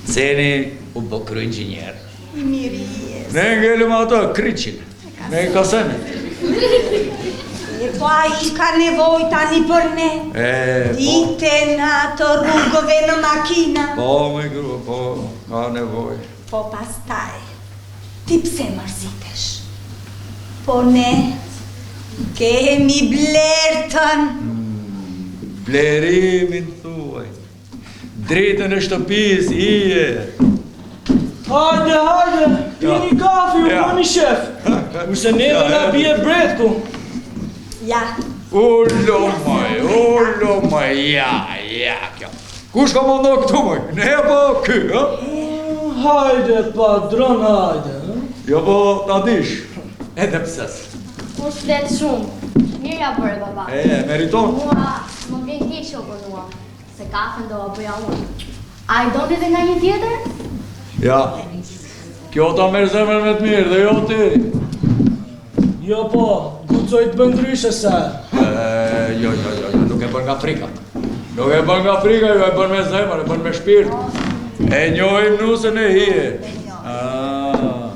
[SPEAKER 4] Ceni u bë kryeinxhinier.
[SPEAKER 8] I mirë je.
[SPEAKER 4] Ne ngelëm ato, kriqin, me kasemin.
[SPEAKER 8] E po ai ka nevojë tani për ne.
[SPEAKER 4] E, po.
[SPEAKER 8] Ditë e natë rrugëve në makina.
[SPEAKER 4] Po, moj grua, po, ka nevojë.
[SPEAKER 8] Po pastaj, ti pse mërzitesh? Po ne kemi Blertën.
[SPEAKER 4] Mm, Blerimin thuaj. Dritën e shtëpisë, ije.
[SPEAKER 7] Hajde, hajde, pini kafe, ju bëni shef. Kurse neve na bie bretku.
[SPEAKER 8] Ja.
[SPEAKER 5] Ulo moj, ulo moj, ja, ja, kjo. Kush komandon këtu moj? Ne apo ky, ë?
[SPEAKER 7] Hajde, padron, hajde.
[SPEAKER 5] Jo, po, ta dish. Edhe pse.
[SPEAKER 10] Kush flet shumë? Mirë ia bëre, baba.
[SPEAKER 5] E, e meriton.
[SPEAKER 10] Mua, më vjen keq që u vonuam, se kafen do ua bëja unë. A e doni dhe nga një tjetër?
[SPEAKER 5] Ja, kjo ta merr zemrën me të mirë dhe jo ti.
[SPEAKER 7] Jo po, guxoj të bëj ndryshe se.
[SPEAKER 5] E, jo, jo, jo, jo, nuk e bën nga frika. Nuk e bën nga frika, jo e bën me zemër, e bën me shpirt. E njohim nusen e hije. Ah.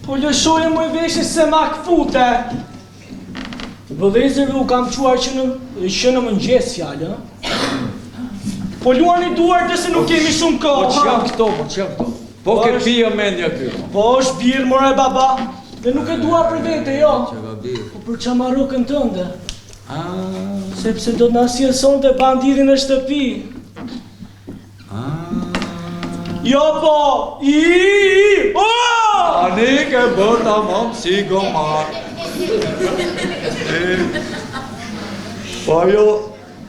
[SPEAKER 7] Po lëshoje moj veshin se ma këpute. Vëllezërve u kam çuar që në, që në mëngjes fjalë, ë? Po luani duart se nuk kemi shumë kohë.
[SPEAKER 5] Po ç'janë këto, po ç'janë këto? Po ke pija mendja ky.
[SPEAKER 7] Po është birrë more baba, dhe nuk e dua për vete, jo.
[SPEAKER 5] Çka birrë?
[SPEAKER 7] Po për çamarrokën tënde.
[SPEAKER 5] Ah.
[SPEAKER 7] Sepse do të na sjellë sonte bandidin në shtëpi. Jo po, i, i, o!
[SPEAKER 5] Tani ke bërë tamam si gomar. Po ajo,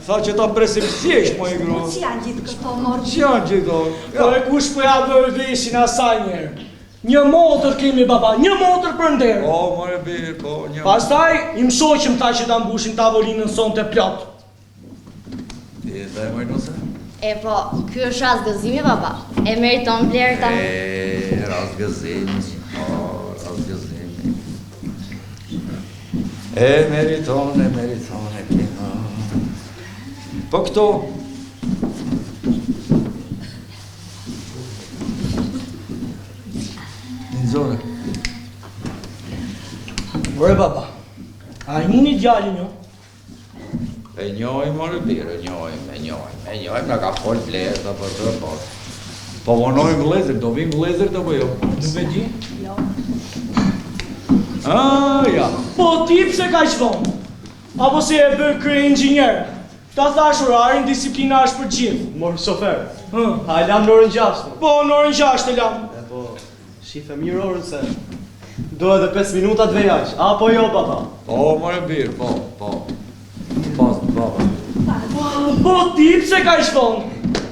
[SPEAKER 5] tha që ta presim thjesht, moj grua.
[SPEAKER 8] Po ç'janë gjithë këto, mor?
[SPEAKER 5] Ç'janë gjithë këto?
[SPEAKER 7] Po e kush po ja vë veshin asaj njëherë? Një motër kemi baba, një motër për nder.
[SPEAKER 5] Po, more bir, po, një.
[SPEAKER 7] Pastaj, im shoqi më tha që ta mbushim tavolinën sonte plot.
[SPEAKER 5] Ti e dhe moj nuse?
[SPEAKER 10] E po, ky është rast gëzimi, baba. E meriton Blerta.
[SPEAKER 5] E, rast gëzimi, po, rast gëzimi. E meriton, e meriton, e kena. Po këto... Nxore.
[SPEAKER 7] Ore baba, a e njihni djalin ju?
[SPEAKER 5] E njohim, more bir, e njohim, e njohim, e njohim, na ka fol Blerta për të, po. Po vonojnë vëllezërit, do vinë vëllezërit apo jo?
[SPEAKER 7] Nuk e di.
[SPEAKER 1] Jo.
[SPEAKER 5] Ah, ja.
[SPEAKER 7] Po ti pse kaq vonë? Apo se je bërë kryeinxhinier? Ta thashë orarin, disiplina është për gjithë.
[SPEAKER 6] Mor shofer.
[SPEAKER 7] Hë.
[SPEAKER 6] A e lamë në orën 6?
[SPEAKER 7] Po, në orën 6 e lamë.
[SPEAKER 6] E po, Shife mirë orën se do edhe 5 minuta të vej aq. Apo jo baba?
[SPEAKER 5] Po, more bir, po, po. Po, baba.
[SPEAKER 7] Po, po ti pse kaq vonë?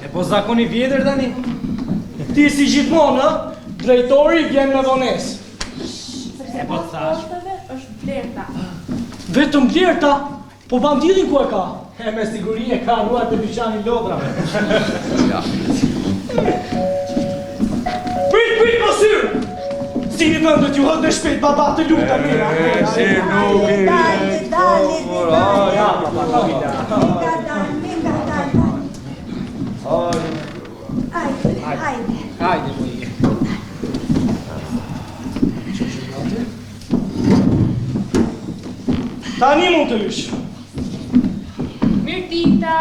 [SPEAKER 9] E po zakon i vjetër tani.
[SPEAKER 7] Ti si gjithmonë, ë? Drejtori vjen me vonesë.
[SPEAKER 1] Sepse po pas portave është Blerta.
[SPEAKER 7] Vetëm Blerta? Po bandidin ku e ka?
[SPEAKER 9] E me siguri e ka harruar te dyqani i lodrave.
[SPEAKER 5] Ja.
[SPEAKER 7] Prit, prit, mos hyr! Si një vend të ju hëtë shpejt, baba të lutem.
[SPEAKER 5] E, si nuk i
[SPEAKER 8] Dale, dale, dale.
[SPEAKER 9] Ja, baba, kabila.
[SPEAKER 8] Ngadalë, ngadalë. Hajde, hajde.
[SPEAKER 9] Hajde, moj.
[SPEAKER 7] Tani mund të hysh.
[SPEAKER 1] Mirëdita!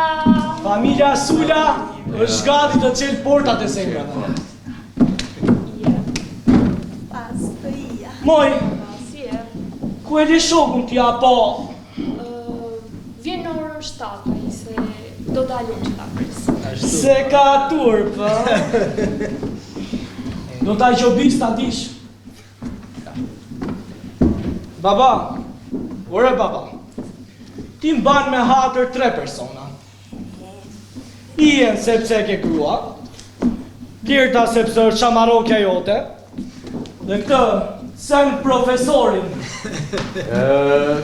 [SPEAKER 7] Familja Sula është gati të çelë portat e zemrave.
[SPEAKER 8] Pastëia.
[SPEAKER 7] Moj,
[SPEAKER 1] Si je?
[SPEAKER 7] ku e le shokun ti apo?
[SPEAKER 1] Vjen në orën 7, ai se do dal unë që ta pres.
[SPEAKER 7] Se ka turp, ë? Do ta gjobis ta dish. Baba, ore baba, ti mban me hatër tre persona. Ijen sepse e ke grua, Blerta sepse është çamarrokja jote, dhe këtë sen profesorin.
[SPEAKER 5] Ë,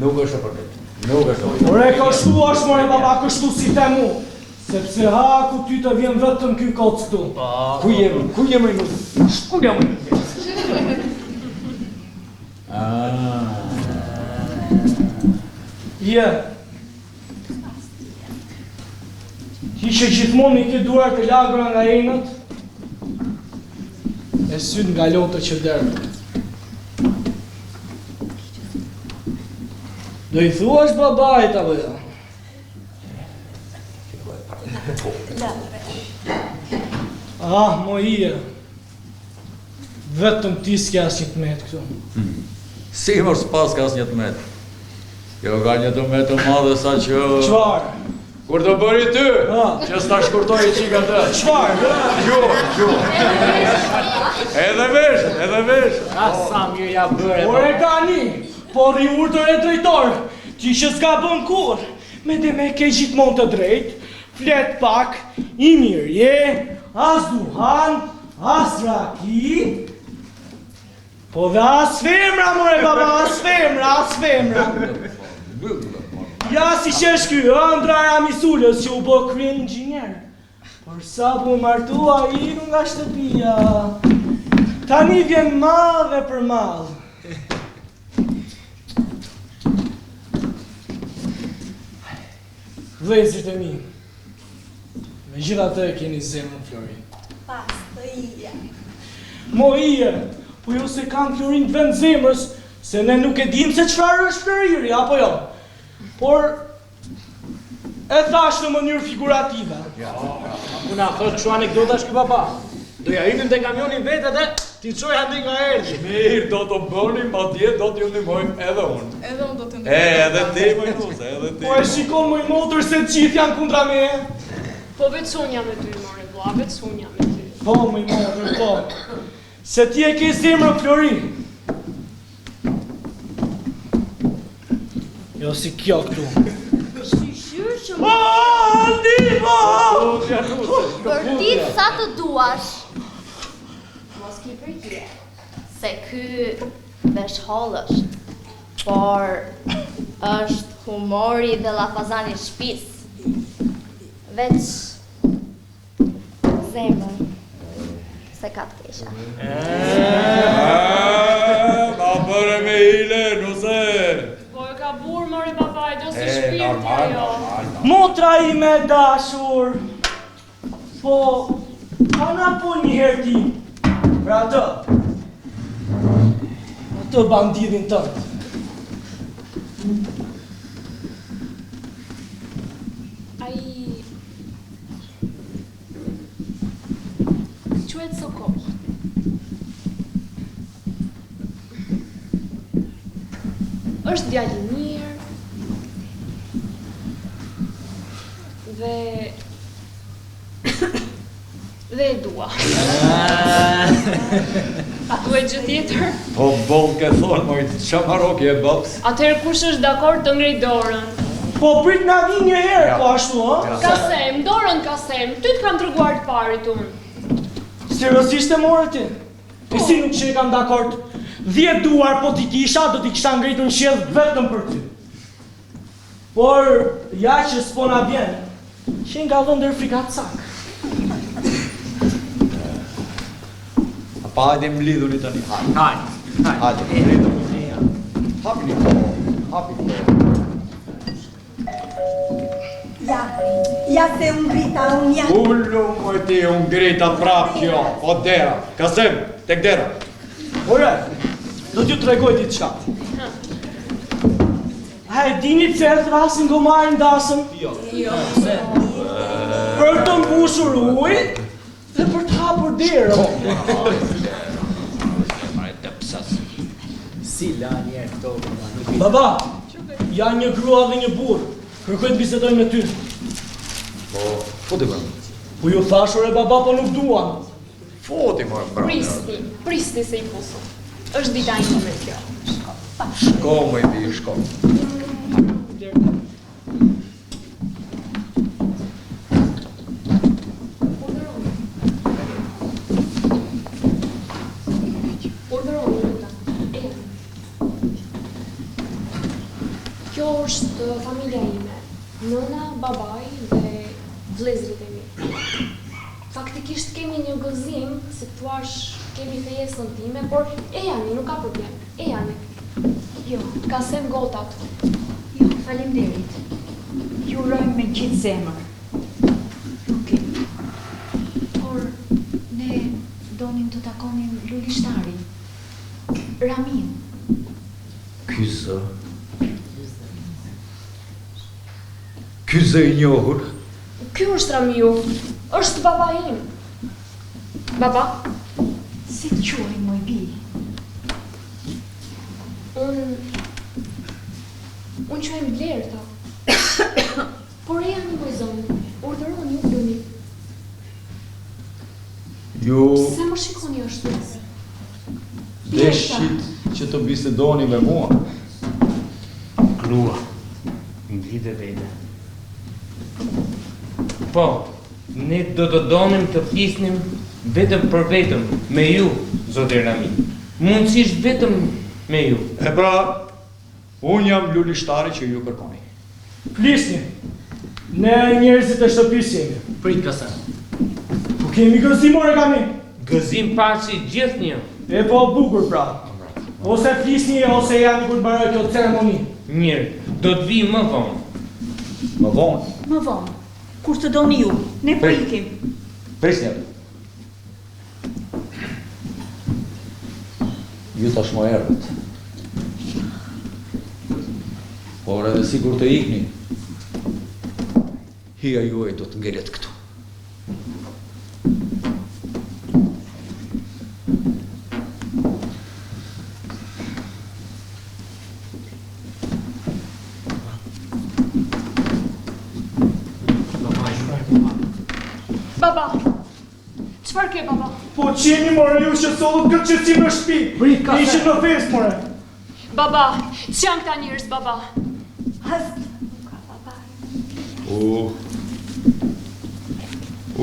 [SPEAKER 5] nuk është e vërtetë. Nuk është e vërtetë.
[SPEAKER 7] Ore, kështu është more baba, kështu si them unë. Sepse haku ty të vjen vetëm ky koc këtu.
[SPEAKER 5] Ku jemi? Ku jemi më?
[SPEAKER 7] Ku jam unë?
[SPEAKER 5] Ah.
[SPEAKER 7] Je. Ti që gjithmonë i ke duart e lagura nga enët, e sytë nga lotët që derdh. Do i thuash babait apo jo? Ah, moj Ije. Vetëm ti s'ke asnjë të metë këtu.
[SPEAKER 5] Hmm. Si mos paska asnjë të metë? Jo ka një të metë të madhe sa që...
[SPEAKER 7] Çfarë?
[SPEAKER 5] Kur të bëri ty, që s'ta shkurtoi çik atë.
[SPEAKER 7] Çfarë?
[SPEAKER 5] Jo, jo. Edhe vesh, edhe vesh.
[SPEAKER 9] Ah, sa mirë ja bëre.
[SPEAKER 7] Ore tani. Po rri urtë ore drejtor, ti që s'gabon kurrë, me demek ke gjithmonë të drejtë, flet pak, i mirë je, as duhan, as raki, po dhe as femra, more baba, as femra, as femra. Ja si që është ky, ëndrra e Rami Sulës që u bë kryeinxhinier. Por sapo u martua, iku nga shtëpia. Tani vjen mall dhe për mall. Vëllezërit e mi, megjithatë e keni zemrën flori.
[SPEAKER 8] Pastë
[SPEAKER 7] Mo ije, po jo se kam florin të vend zemrës, se ne nuk e dim se çfarë është floriri, apo jo. Por E thashë në mënyrë figurative.
[SPEAKER 9] Ja, ku na thotë kështu anekdotash ky baba. Do ja hipim te kamioni vetë edhe t'i çoj andej nga erdhi.
[SPEAKER 5] Mirë, do të bëni, madje do t'ju ndihmoj edhe unë.
[SPEAKER 11] Edhe unë do t'ju ndihmoj.
[SPEAKER 5] E, edhe ti, moj nuse, edhe ti.
[SPEAKER 7] Po e shikon moj motër se të gjithë janë kundra meje.
[SPEAKER 11] Po veç unë jam me ty, more vlla, veç unë jam me ty.
[SPEAKER 7] Po, moj motër, po. Se ti e ke zemrën flori. Jo si kjo këtu.
[SPEAKER 10] Shyqyr që
[SPEAKER 7] më... Oh, ndihmo!
[SPEAKER 10] Bërtit sa të duash. Mos ki frikë, se ky veshhollë është, por është humori dhe llafazani i shpisë. Veç Zemrën s'e ka të keqe.
[SPEAKER 5] Ma bëre me hile, nuse.
[SPEAKER 11] Po e ka burrë, more baba, e do si shpirti ajo.
[SPEAKER 7] Motra ime e dashur, po, a na fol një herë ti, për atë, atë bandidin tënd.
[SPEAKER 11] Ai Quhet Sokol. Është djalë i mirë. Dhe dhe e dua. A duhet gjë tjetër?
[SPEAKER 5] Po boll ke thonë, moj, ça maroki e babs.
[SPEAKER 11] Atëherë kush është dakord të ngrejë dorën?
[SPEAKER 7] Po prit na vi një herë, po ashtu,
[SPEAKER 11] ë? Kasem, dorën Kasem, ty të kam treguar të parit unë.
[SPEAKER 7] Seriozisht e more ti? E si nuk qenkam dakord? 10 duar po t'i kisha, do t'i kisha ngritur në qiell vetëm për ty. Por, ja që s'po na vjen, qenka dhëndër frikacak.
[SPEAKER 5] A pa hajde mblidhuni tani, hajde. Hajde, hajde, mblidhuni. Hapini po, hapini po.
[SPEAKER 8] Ja, ja se u ngrita unë, ja.
[SPEAKER 5] Ulu, moj ti, u ngrita prap kjo, po dera. Kasem, tek dera.
[SPEAKER 7] Ore, do t'ju tregoj diçka. A e dini pse e thërrasin gomarin n'dasëm?
[SPEAKER 9] Jo.
[SPEAKER 7] Jo. Pse? Për të mbushur ujë dhe për të hapur derën.
[SPEAKER 9] Si la njerë këto, baba, nuk i...
[SPEAKER 7] Baba, janë një grua dhe një burrë. Kërkojnë të bisedojnë me ty.
[SPEAKER 5] Po, futi brenda.
[SPEAKER 7] Po ju thashë ore baba, po nuk duan.
[SPEAKER 5] Futi more brenda.
[SPEAKER 11] Prisni, prisni se i fus. Është dita ime kjo.
[SPEAKER 5] Shko moj bir, shko.
[SPEAKER 11] Urdhëroni, lutem. Ejani. Kjo është familja ime. Nëna, babai dhe vëllezërit e mi. Faktikisht kemi një gëzim, si të thuash, kemi fejesën time, por ejani, nuk ka problem. Ejani.
[SPEAKER 1] Jo.
[SPEAKER 11] Kasem gotat.
[SPEAKER 1] Jo, faleminderit. Ju urojmë me gjithë zemër. Nuk kemi. Por ne donim të takonim lulishtarin. Ramiun.
[SPEAKER 5] Ky zë. Ky zë i njohur.
[SPEAKER 11] Ky është Ramiu. Është babai im. Baba?
[SPEAKER 1] Si të quajnë moj bijë?
[SPEAKER 11] Unë... Unë quhem Blerta. Por ejani moj zonjë, urdhëroni, uluni.
[SPEAKER 5] Ju...
[SPEAKER 11] Pse më shikoni ashtu?
[SPEAKER 5] Deshit që të bisedoni me mua?
[SPEAKER 3] grua. Mblidhet Eda. Po, ne do të donim të flisnim vetëm për vetëm me ju, zoti Rami. Mundësisht vetëm me ju.
[SPEAKER 5] E pra, unë jam lulishtari që ju kërkoni.
[SPEAKER 7] Flisni. Ne njerëzit e shtëpisë jemi.
[SPEAKER 9] Prit Kasem.
[SPEAKER 7] Po kemi gëzim ore Kami.
[SPEAKER 3] Gëzim paçi gjithnjë.
[SPEAKER 7] E po bukur pra. Ose flisni ose ejani kur të mbarojë kjo ceremoni.
[SPEAKER 3] Mirë, do të vij më vonë.
[SPEAKER 4] Më vonë?
[SPEAKER 1] Më vonë. Kur të doni ju. Ne po ikim.
[SPEAKER 4] Prisni aty. Ju tashmë erdhët. Por edhe sikur të ikni, hija juaj do të ngelet këtu.
[SPEAKER 11] Baba, çfarë ke baba?
[SPEAKER 7] Po ç'jeni more ju që sollët këtë qetësi në shtëpi?
[SPEAKER 9] Prit, ka
[SPEAKER 7] Ishit në festë more.
[SPEAKER 11] Baba, ç'janë këta njerëz baba?
[SPEAKER 8] Asgjë nuk ka baba.
[SPEAKER 5] U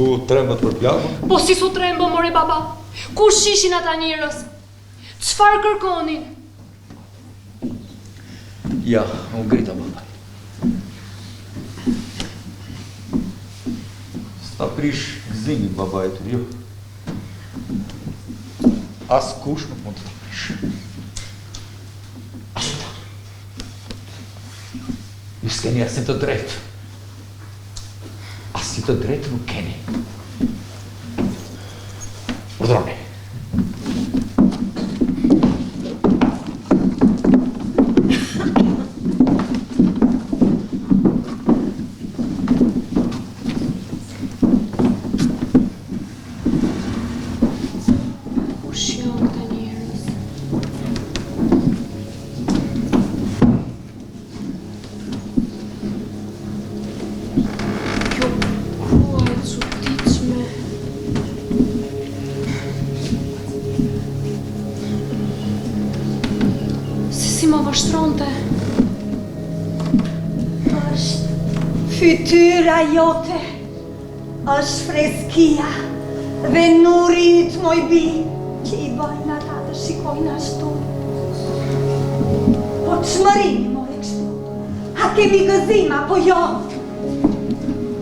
[SPEAKER 5] U trembët për plakun?
[SPEAKER 11] Po si s'u tremba more baba? Kush ishin ata njerëz? Çfarë kërkonin?
[SPEAKER 4] Ja, u ngrita babai.
[SPEAKER 5] S'ta prish gëzimin babait, jo. Askush nuk mund të ta prish. As ata. Ju s'keni asnjë të drejtë. Asnjë të drejtë nuk keni. Urdhëroni.
[SPEAKER 11] Kush janë këta njerëz? Kjo grua e çuditshme. Se si më vështronte?
[SPEAKER 8] Është fytyra jote, është freskia dhe nuri yt moj bijë që i bëjnë ata të shikojnë ashtu. Po ç'më rrini more kështu? A kemi gëzim apo jo?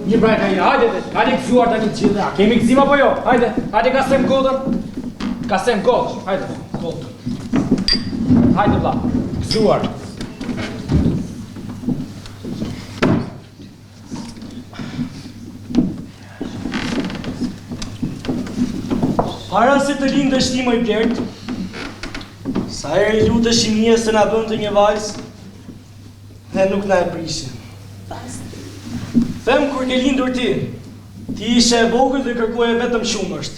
[SPEAKER 9] Një pra e ka një, hajde, dhe, hajde gëzuar tani të gjithë, a kemi gëzim apo jo? Hajde, hajde Kasem gotën, Kasem gotën, hajde, gotën. Hajde vlla, gëzuar.
[SPEAKER 7] Para se të lindësh ti moj Blert, sa herë i luteshim Hijes të na bënte një vajzë, ne nuk na e prishi. Them kur ke lindur ti, ti ishe e vogël dhe kërkoje vetëm qumësht.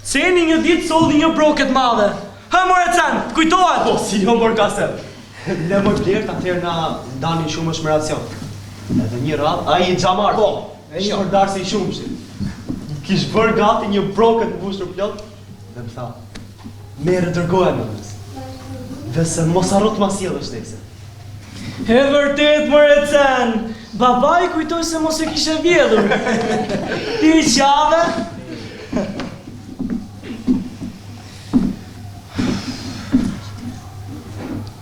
[SPEAKER 7] Ceni një ditë solli një broket madhe. Hë more Cen, të kujtohet?
[SPEAKER 6] Po, si jo mor Kasem. Ne moj Blert atëherë na ndanin qumësht me racion. Edhe një radhë, ai i xhamar.
[SPEAKER 7] Po, e njoh.
[SPEAKER 6] Shpërndarësi i qumështit. Kish bërë gati një broket mbushur plot dhe më tha, merre dërgoja nënës. Dhe se mos harro të ma sjellësh nesër.
[SPEAKER 7] E vërtet more Cen, babai kujtoi se mos e kishe vjedhur. Ti qave?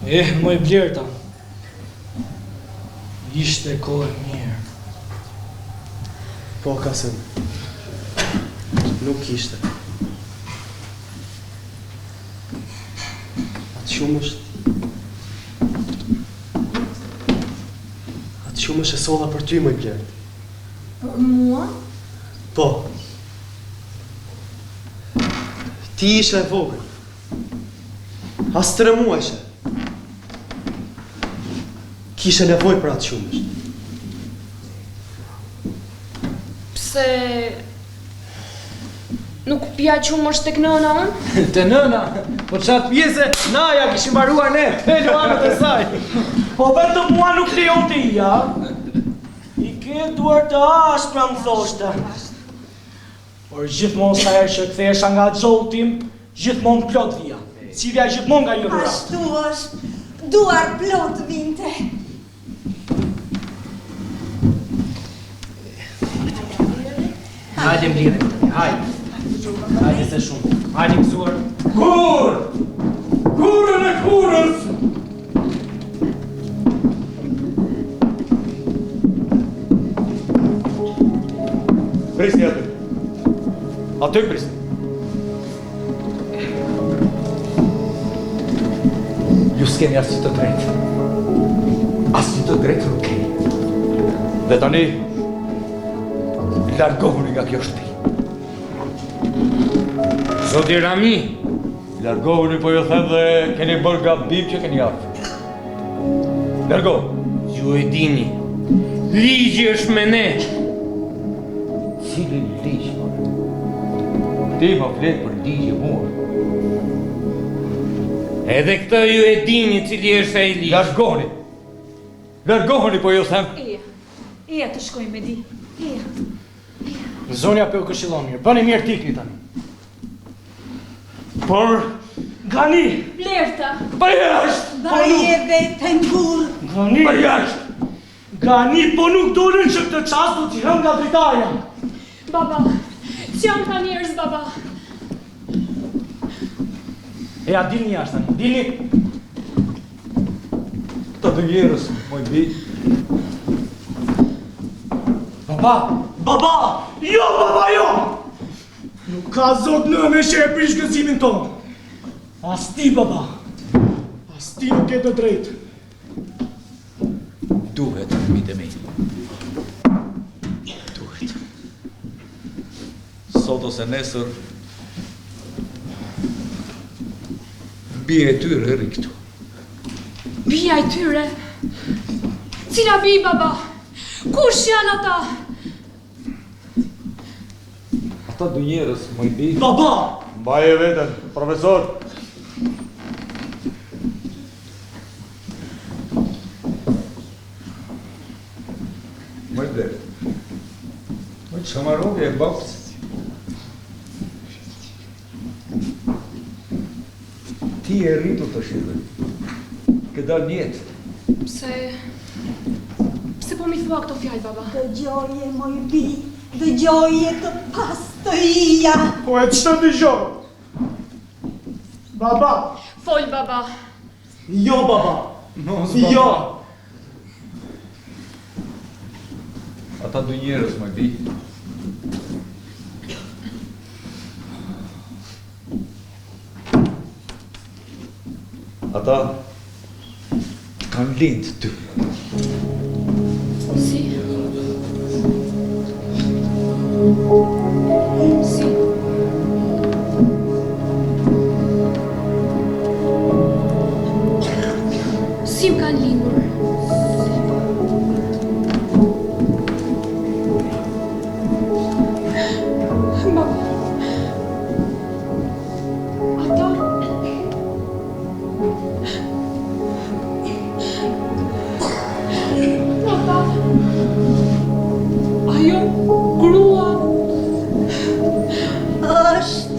[SPEAKER 7] Eh, moj Blerta. Ishte kohë e mirë.
[SPEAKER 6] Po, Kasem. Nuk ishte. Atë qumësht... Atë qumësht e solla për ty, moj Blert.
[SPEAKER 11] Për mua?
[SPEAKER 6] Po. Ti ishe e vogël. As tre muajshe. Kishe nevojë për atë qumësht.
[SPEAKER 11] Pse nuk pija qumësht tek nëna
[SPEAKER 9] unë? Te nëna? Po ça të pije se na ia kishim mbaruar ne, te luanët e saj.
[SPEAKER 7] Po vetëm mua nuk lejonte Hija. I ke duart të ashpra më thoshte. Por gjithmonë sa herë që kthehesha nga xholti im, gjithmonë plot vija. Sillja gjithmonë nga një dhuratë.
[SPEAKER 8] Ashtu është, duar plot vinte.
[SPEAKER 9] Hajde mblidhemi tani, hajde. Hajde se shumë. Hajde gëzuar.
[SPEAKER 5] Kur! Kurën e kurës! Prisni aty. Aty prisni. Ju s'keni asnjë të drejtë. Asnjë të drejtë nuk keni. Dhe tani, largohuni nga kjo shtëpi.
[SPEAKER 3] Zoti Rami!
[SPEAKER 5] Largohuni, po ju them dhe keni bërë gabim që keni ardhur. Largohuni.
[SPEAKER 3] Ju e dini, ligji është me ne.
[SPEAKER 5] Cili ligj, more? Ti më flet për ligje mua.
[SPEAKER 3] Edhe këtë ju e dini cili është ai ligj.
[SPEAKER 5] Largohuni. Largohuni, po ju them.
[SPEAKER 1] Eja, eja të shkojmë Medi. Eja.
[SPEAKER 7] Zonja po ju këshillon mirë. Bëni mirë të ikni tani.
[SPEAKER 5] Por
[SPEAKER 7] Gani!
[SPEAKER 1] Blerta!
[SPEAKER 5] Për jashtë!
[SPEAKER 8] Bëje veten burrë.
[SPEAKER 7] Gani!
[SPEAKER 5] Për jashtë!
[SPEAKER 7] Gani, po nuk dolën që këtë çast do t'i hëm nga dritarja.
[SPEAKER 11] Baba, ç'janë këta njerëz, baba?
[SPEAKER 9] Eja, dilni jashtë tani, dilni.
[SPEAKER 5] Këta dy njerëz, moj bijë.
[SPEAKER 9] Baba,
[SPEAKER 7] Baba! Jo, baba, jo! Nuk ka zot nëne që e prish gëzimin tonë. As ti, baba. As ti nuk ke të drejtë.
[SPEAKER 5] Duhet, fëmijët e mi. Duhet. Sot ose nesër, bija e tyre rri këtu.
[SPEAKER 11] Bija e tyre? Cila bijë, baba? Kush janë ata?
[SPEAKER 5] Ata dy njerëz, moj bijë.
[SPEAKER 7] Baba!
[SPEAKER 5] Mbaje veten, profesor. Moj Blertë. Moj çamaroge e babës. Ti je rritur tash dhe ke dalë në jetë.
[SPEAKER 11] Pse Pse po m'i thua këto fjalë, baba?
[SPEAKER 8] Dëgjoje, moj bijë, dëgjoje të pastë hija.
[SPEAKER 7] Po e ç'të dëgjoj? Baba!
[SPEAKER 11] Fol, baba.
[SPEAKER 7] Jo, baba.
[SPEAKER 5] Mos, baba.
[SPEAKER 7] Jo.
[SPEAKER 5] Ata dy njerëz, moj bijë. Ata të kanë lind ty.
[SPEAKER 11] Si? Si? Si më kanë lindur? Baba. Ata... Ata... Ajo grua...
[SPEAKER 8] Është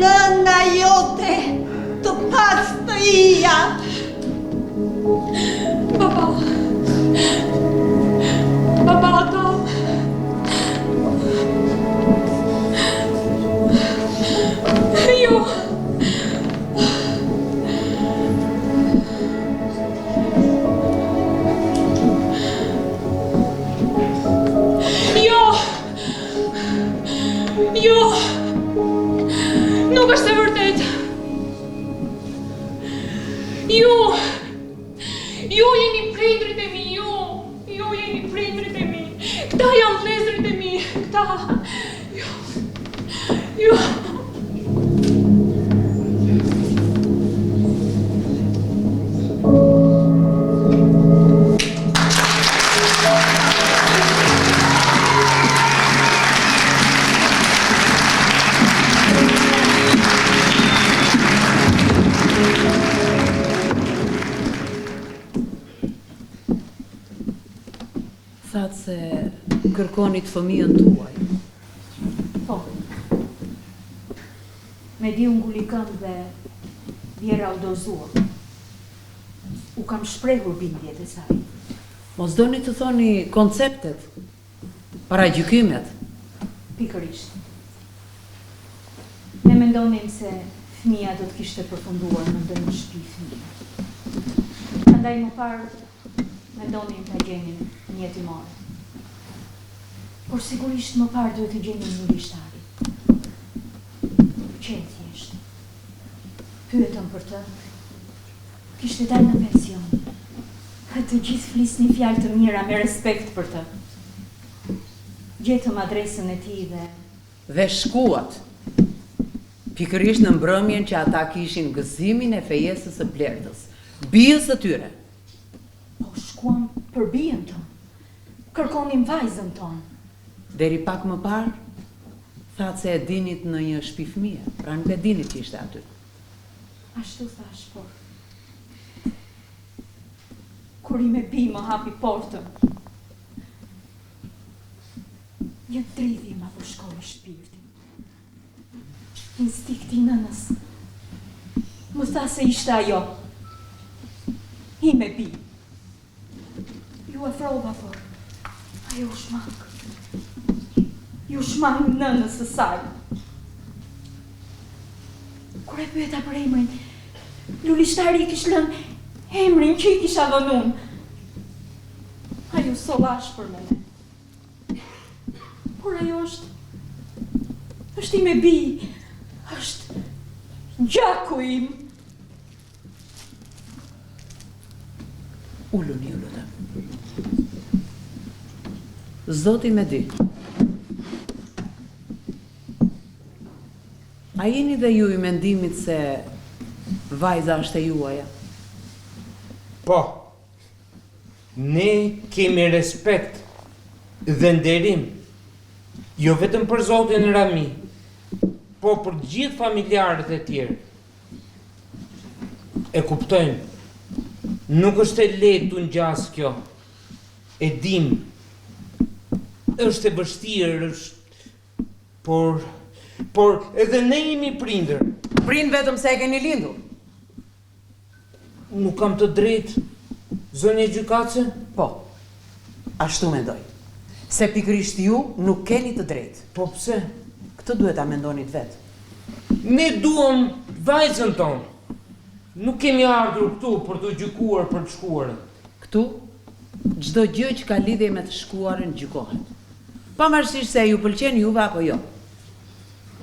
[SPEAKER 8] nëna jote të pastë hija.
[SPEAKER 11] Baba... Baba, ata... Jo... Jo! Jo! Nuk është e vërtetë! Ju! Ju jeni prindërit e mi, ju! Ju jeni prindërit e mi! Këta janë vëllezërit e mi, këta! Jo! Jo!
[SPEAKER 2] Thatë se kërkonit fëmijën tuaj.
[SPEAKER 1] Po. Mediu nguli këmbë dhe vjehrra u dorëzua. U kam shprehur bindjet e saj.
[SPEAKER 2] Mos doni të thoni konceptet, paragjykimet.
[SPEAKER 1] Pikërisht. Ne mendonim se fëmija do të kishte përfunduar në ndonjë shtëpi fëmije. Prandaj më parë mendonim ta gjenim në jetimore. Por sigurisht më parë duhet të gjenim Lulishtari. Qe e thjeshtë. Pyetëm për të. Kishte dalë në pension. Të gjithë flisnin fjalë të mira me respekt për të. Gjetëm adresën e tij dhe.
[SPEAKER 2] Dhe shkuat. Pikërisht në mbrëmjen që ata kishin gëzimin e fejesës së Blertës, bijës së tyre.
[SPEAKER 1] Po shkuam për bijën tonë. Kërkonim vajzën tonë.
[SPEAKER 2] Deri pak më parë, thatë se e dinit në një shpi fëmije, pra nuk e dinit që ishte aty.
[SPEAKER 1] Ashtu thashë, por kur ime bijë më hapi portën, një dridhje ma përshkoi shpirtin. Instinkti i nënës më tha se ishte ajo, ime bijë. Iu afrova, por ajo u shmang. Iu shmang nënës së saj. Kur e pyeta për emrin, Lulishtari i kish lënë emrin që i kisha vënë unë. Ai u soll ashpër me ne. Por ajo është është ime bijë, është gjaku im.
[SPEAKER 2] Uluni, ju lutem. Zoti Medi. A jeni dhe ju i mendimit se vajza është e juaja?
[SPEAKER 3] Po. Ne kemi respekt dhe nderim, jo vetëm për zotin Rami, po për gjithë familjarët e tjerë. E kuptojmë. Nuk është e lehtë t'u ngjasë kjo. E dimë. Është e vështirë, është por por edhe ne jemi prindër.
[SPEAKER 2] Prind vetëm se e keni lindur.
[SPEAKER 3] Nuk kam të drejtë, zonja gjykatëse?
[SPEAKER 2] Po. Ashtu mendoj. Se pikërisht ju nuk keni të drejtë.
[SPEAKER 3] Po pse?
[SPEAKER 2] Këtë duhet ta mendonit vetë.
[SPEAKER 3] Ne duam vajzën tonë. Nuk kemi ardhur këtu për t'u gjykuar për të shkuarën.
[SPEAKER 2] Këtu, çdo gjë që ka lidhje me të shkuarën gjykohet. Pavarësisht se ju pëlqen juve apo jo.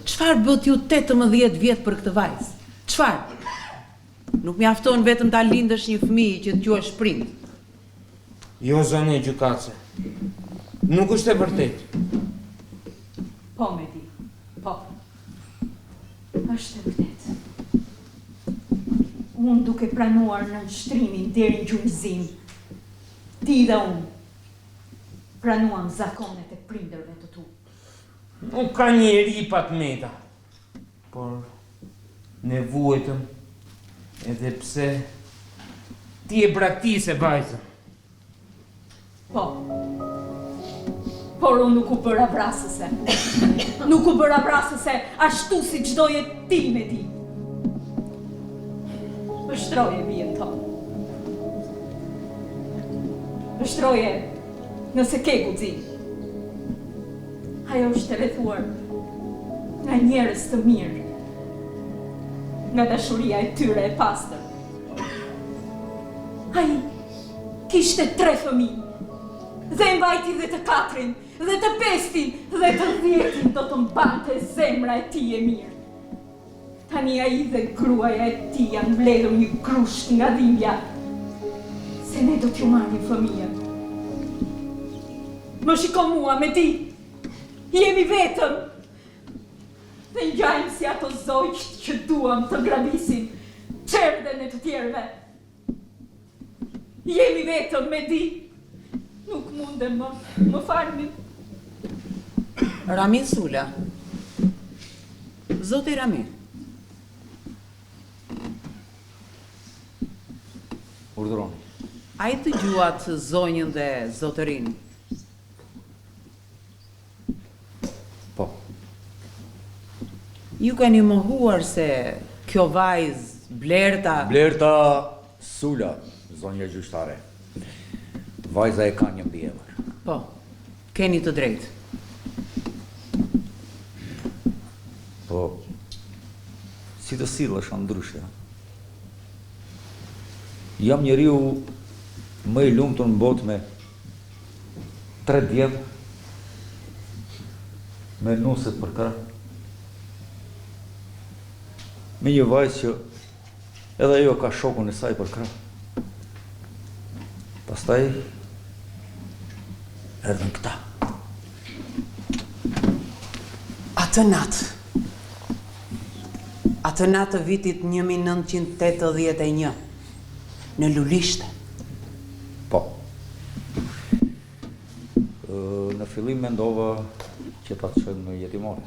[SPEAKER 2] Çfarë bëtë ju 18 vjet për këtë vajzë? Çfarë? Nuk mjafton vetëm ta lindësh një fëmijë që të quhesh prind.
[SPEAKER 3] Jo, zonja gjykatëse. Nuk është e vërtetë.
[SPEAKER 1] Po, Medi. Po. Është e vërtetë. Unë duke pranuar nënshtrimin deri në gjunjëzim, ti dhe unë pranuam zakonet e prindërve të tu.
[SPEAKER 3] Nuk ka njeri pa të meta. Por ne vuajtëm edhe pse ti e braktise vajzën.
[SPEAKER 1] Po. Por unë nuk u bëra vrasëse. Nuk u bëra vrasëse ashtu siç doje ti Medi. Vështroje bijën tonë. Vështroje nëse ke guxim. Ajo është e rrethuar nga njerëz të mirë, nga dashuria e tyre e pastër. Ai kishte tre fëmijë dhe e mbajti dhe të katrin, dhe të pestin, dhe të dhjetin do të mbante zemra e tij e mirë. Tani ai dhe gruaja e tij janë mbledhur një grusht nga dhimbja, se ne do t'ju marrim fëmijën. Më shiko mua, Medi, jemi vetëm dhe ngjajmë si ato zogjtë që duam të grabisim çerdhen e të tjerëve. Jemi vetëm, Medi. Nuk mundem më, më falni.
[SPEAKER 2] Rami Sula. Zoti Rami.
[SPEAKER 4] Urdhëroni.
[SPEAKER 2] A i dëgjuat zonjën dhe zotërinë?
[SPEAKER 4] Po.
[SPEAKER 2] Ju keni mohuar se kjo vajzë, Blerta...
[SPEAKER 4] Blerta Sula, zonja gjyqtare. Vajza e ka një mbiemër.
[SPEAKER 2] Po, keni të drejtë.
[SPEAKER 4] Po, si të sillesha ndryshe? Jam njeriu më i lumtur në botë me tre djem, me nuset përkrah, me një vajzë që edhe ajo ka shokun e saj përkrah. Pastaj erdhën këta.
[SPEAKER 2] Atë natë, atë natë të vitit 1981, në lulishte.
[SPEAKER 4] Po. Në fillim mendova që ta çojmë në jetimore.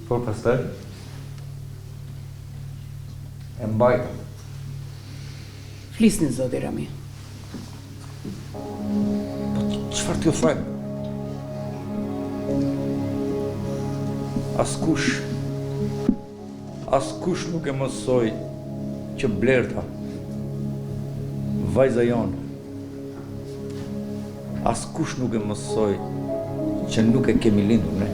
[SPEAKER 4] Por pastaj e mbajtëm.
[SPEAKER 2] Flisni zoti Rami.
[SPEAKER 4] Po çfarë t'ju them? Askush Askush nuk e mësoi që Blerta, vajza jonë, askush nuk e mësoi që nuk e kemi lindur ne.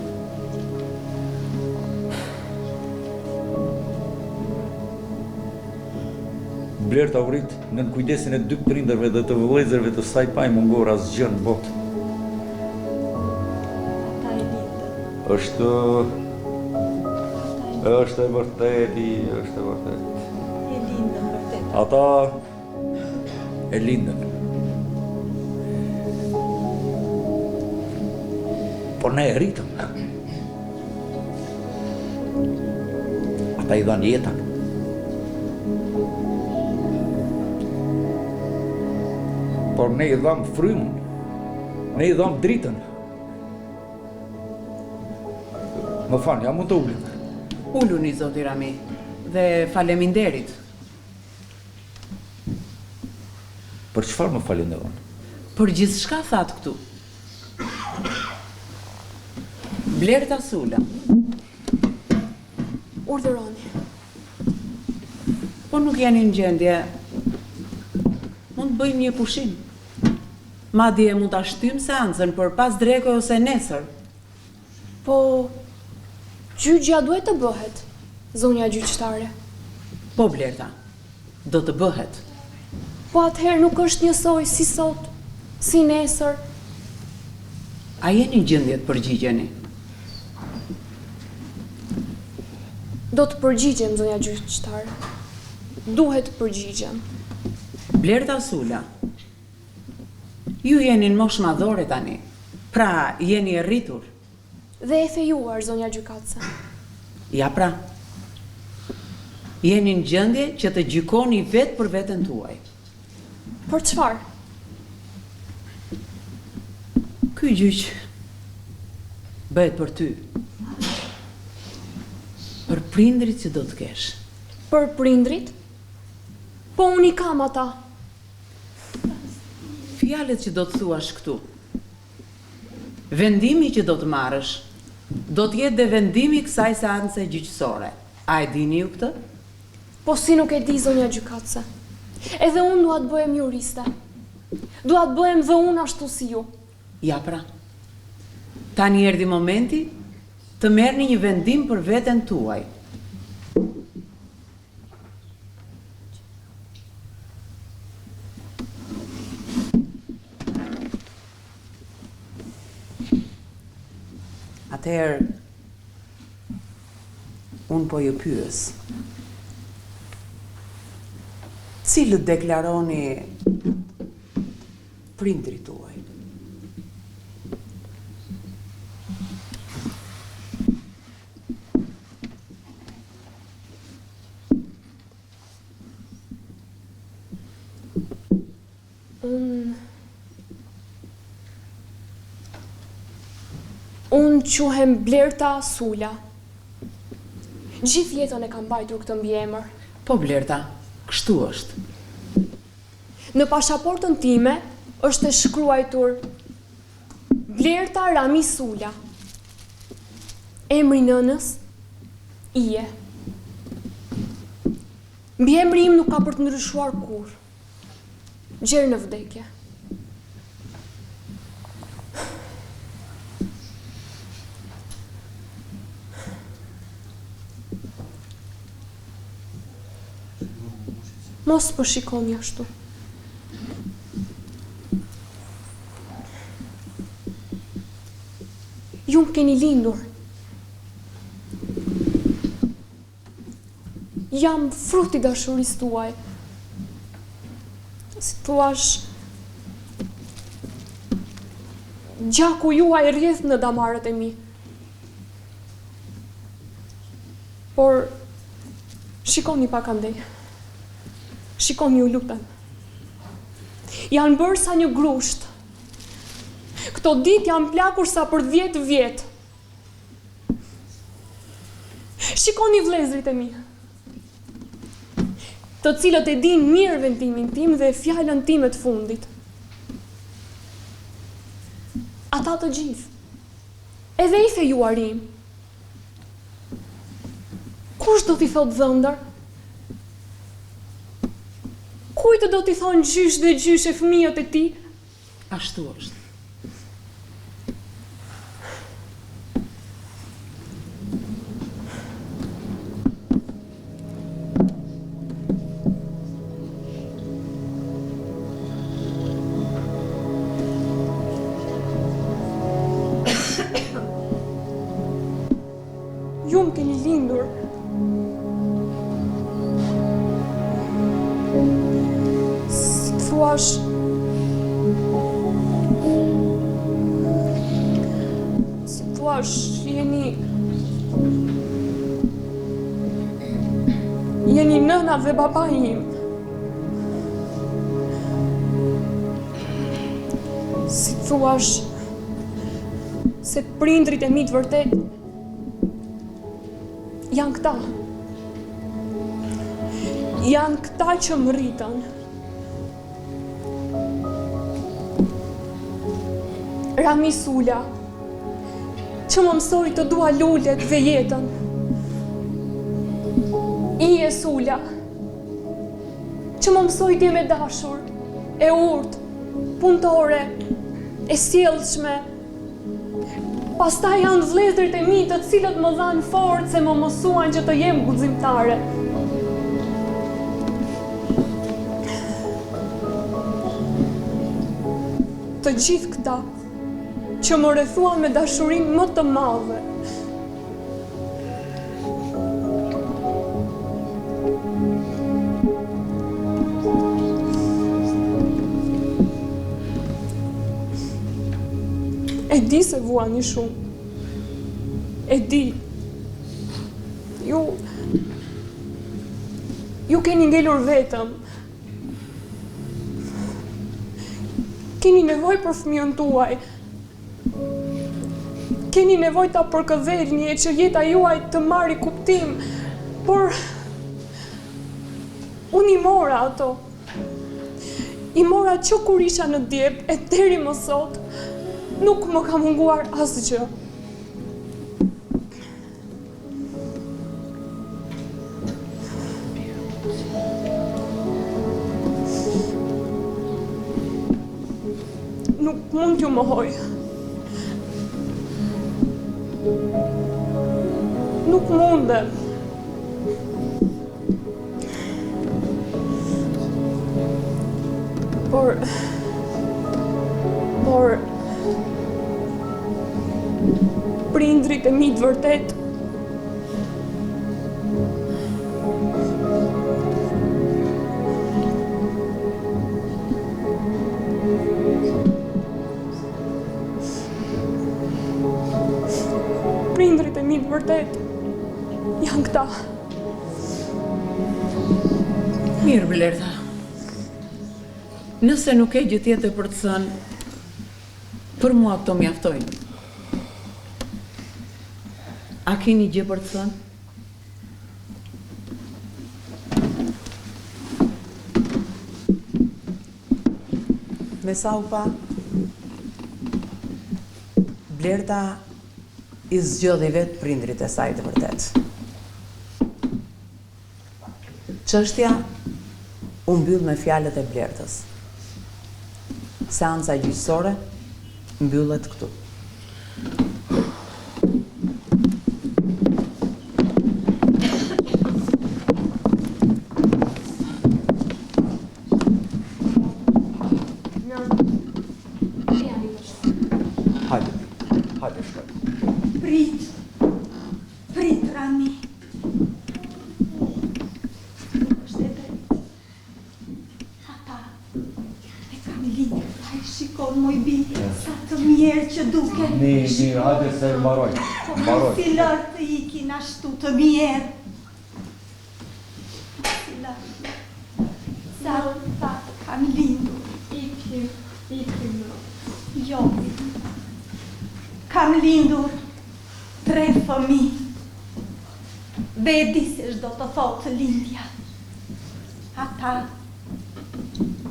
[SPEAKER 4] Blerta u rrit nën kujdesin e dy prindërve dhe të vëllezërve të saj pa i munguar asgjë në botë. Është Është e vërtetë, është e vërtetë.
[SPEAKER 8] E lindën vërtet.
[SPEAKER 4] Ata e lindën. Por ne e rritëm. Ata i dhanë jetën. Por ne i dhamë frymën. Ne i dhamë dritën. Më falni, a mund të ulem?
[SPEAKER 2] Uluni, zoti Rami, dhe faleminderit.
[SPEAKER 4] Për çfarë më falenderon?
[SPEAKER 2] Për gjithçka thatë këtu. Blerta Sula.
[SPEAKER 11] Urdhëroni.
[SPEAKER 2] Po nuk jeni në gjendje, mund të bëjmë një pushim. Madje mund ta shtyjmë seancën për pas dreke ose nesër.
[SPEAKER 11] Po, gjyqja duhet të bëhet, zonja gjyqtare.
[SPEAKER 2] Po, Blerta, do të bëhet.
[SPEAKER 11] Po atëherë nuk është njësoj si sot, si nesër.
[SPEAKER 2] A jeni në gjendje të përgjigjeni?
[SPEAKER 11] Do të përgjigjem, zonja gjyqtare. Duhet të përgjigjem.
[SPEAKER 2] Blerta Sula, Ju jeni në moshë madhore tani. Pra, jeni e rritur.
[SPEAKER 11] Dhe e fejuar, zonja gjykatëse.
[SPEAKER 2] Ja pra. Jeni në gjendje që të gjykoni vetë për veten tuaj.
[SPEAKER 11] Për çfarë?
[SPEAKER 2] Ky gjyq bëhet për ty. Për prindërit që do të kesh.
[SPEAKER 11] Për prindërit? Po unë i kam ata.
[SPEAKER 2] Fjalët që do të thuash këtu, vendimi që do të marrësh, do të jetë dhe vendimi i kësaj seance gjyqësore. A e dini ju këtë?
[SPEAKER 11] Po si nuk e di zonja gjykatëse. Edhe unë dua të bëhem juriste. Dua të bëhem dhe unë ashtu si ju.
[SPEAKER 2] Ja pra. Tani erdhi momenti të merrni një vendim për veten tuaj. Atëherë, unë po ju pyes. Cilët deklaroni prindërit tuaj?
[SPEAKER 11] Unë... Unë quhem Blerta Sula. Gjithë jetën e kam mbajtur këtë mbiemër.
[SPEAKER 2] Po Blerta, kështu është.
[SPEAKER 11] Në pashaportën time është e shkruajtur Blerta Rami Sula. Emri i nënës, Ije. Mbiemri im nuk ka për të ndryshuar kurrë. Gjer në vdekje. Mos më shikoni ashtu. Ju më keni lindur. Jam frut i dashurisë tuaj. Si të thuash, gjaku juaj rrjedh në damarët e mi. Por, shikoni pak andej. Shikoni, ju lutem. Janë bërë sa një grusht. Këto ditë jam plakur sa për 10 vjet. Shikoni vëllezërit e mi, të cilët e dinë mirë vendimin tim dhe fjalën time të fundit. Ata të gjithë, edhe i fejuari im. Kush do t'i thotë dhëndër? Kujt do t'i thonë gjysh dhe gjyshe fëmijët e tij?
[SPEAKER 2] Ashtu është.
[SPEAKER 11] Ju më keni lindur. Si të thuash... Si të thuash, jeni... Jeni nëna dhe babai im. Si të thuash... Se prindërit e mi të vërtetë janë këta. Janë këta që më rritën. Rami Sula, që më mësoi të dua lulet dhe jetën. Ije Sula, që më mësoi të jem e dashur, e urtë, punëtore, e sjellshme. Pastaj janë vëllezërit e mi të cilët më dhanë forcë e më mësuan që të jem guximtare. Të gjithë këta që më rrethuan me dashurinë më të madhe. E di se vuani shumë. E di. Ju... Ju keni ngelur vetëm. Keni nevojë për fëmijën tuaj. Keni nevojë ta përkëdhelni e që jeta juaj të marrë kuptim, por unë i mora ato. I mora që kur isha në djep e deri më sot, nuk më ka munguar asgjë. Nuk mund t'ju mohoj. Nuk mundem. Por... Por... Prindërit e mi të vërtetë... Prindërit e mi të vërtetë janë këta.
[SPEAKER 2] Mirë, Blerta. Nëse nuk ke gjë tjetër për të thënë, për mua këto mjaftojnë. A keni gjë për të thënë? Me sa u pa, Blerta i zgjodhi vetë prindërit e saj të vërtetë. Çështja u mbyll me fjalët e Blertës. Seanca gjyqësore mbyllet këtu.
[SPEAKER 8] Shikon moj bir, sa të mjerë që duken.
[SPEAKER 4] Mirë, mirë, hajde se mbaroj.
[SPEAKER 8] Po mos i lër të ikin ashtu të mjerë. Mos i lër. Sa pak kanë lindur.
[SPEAKER 11] Ikim, ikim në.
[SPEAKER 8] Jo, kam lindur tre fëmijë. Dhe e di se ç'do të thotë lindja. Ata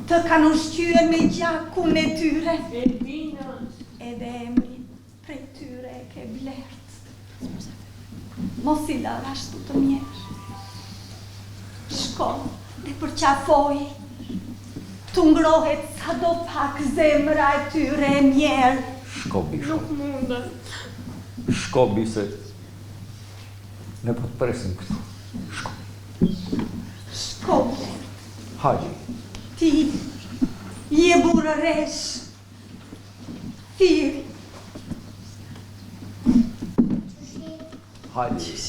[SPEAKER 8] të kanë ushqyer me gjakun e tyre.
[SPEAKER 11] E di nënë.
[SPEAKER 8] Edhe emrin prej tyre e ke blertë. Mos i lër ashtu të mjerë. Shko dhe përqafoji. T'u ngrohet sado pak zemra e tyre e mjerë.
[SPEAKER 4] Shko bijë, shko.
[SPEAKER 11] Nuk mundem.
[SPEAKER 4] Shko bijë se ne po të presim këtu. Shko.
[SPEAKER 8] Shko Blert.
[SPEAKER 4] Hajde.
[SPEAKER 8] Ti je burrëreshë. Thirri.
[SPEAKER 4] Hajde.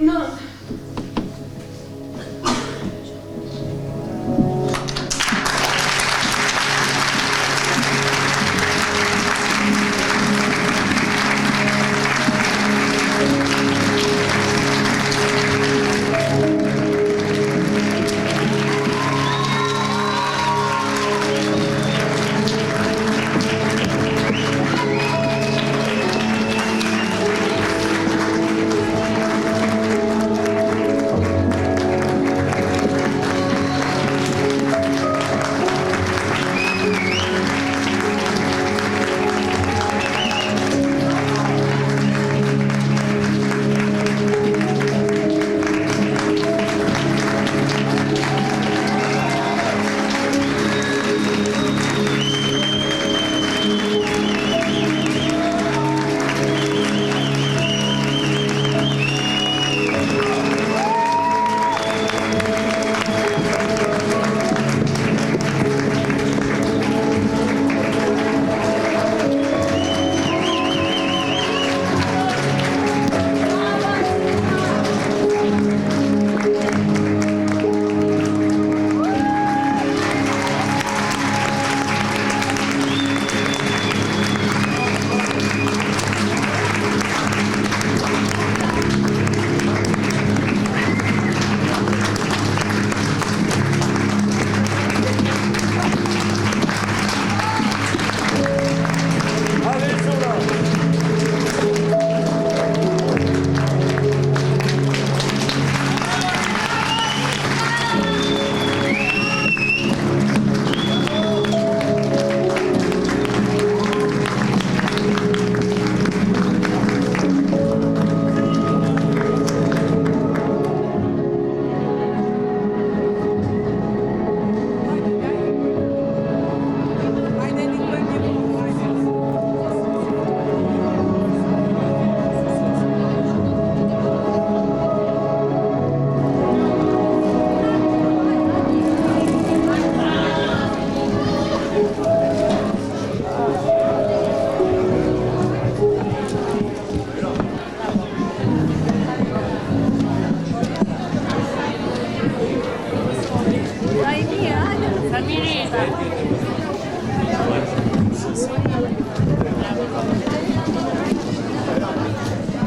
[SPEAKER 11] Nënë.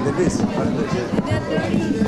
[SPEAKER 4] Devis, faleminderit.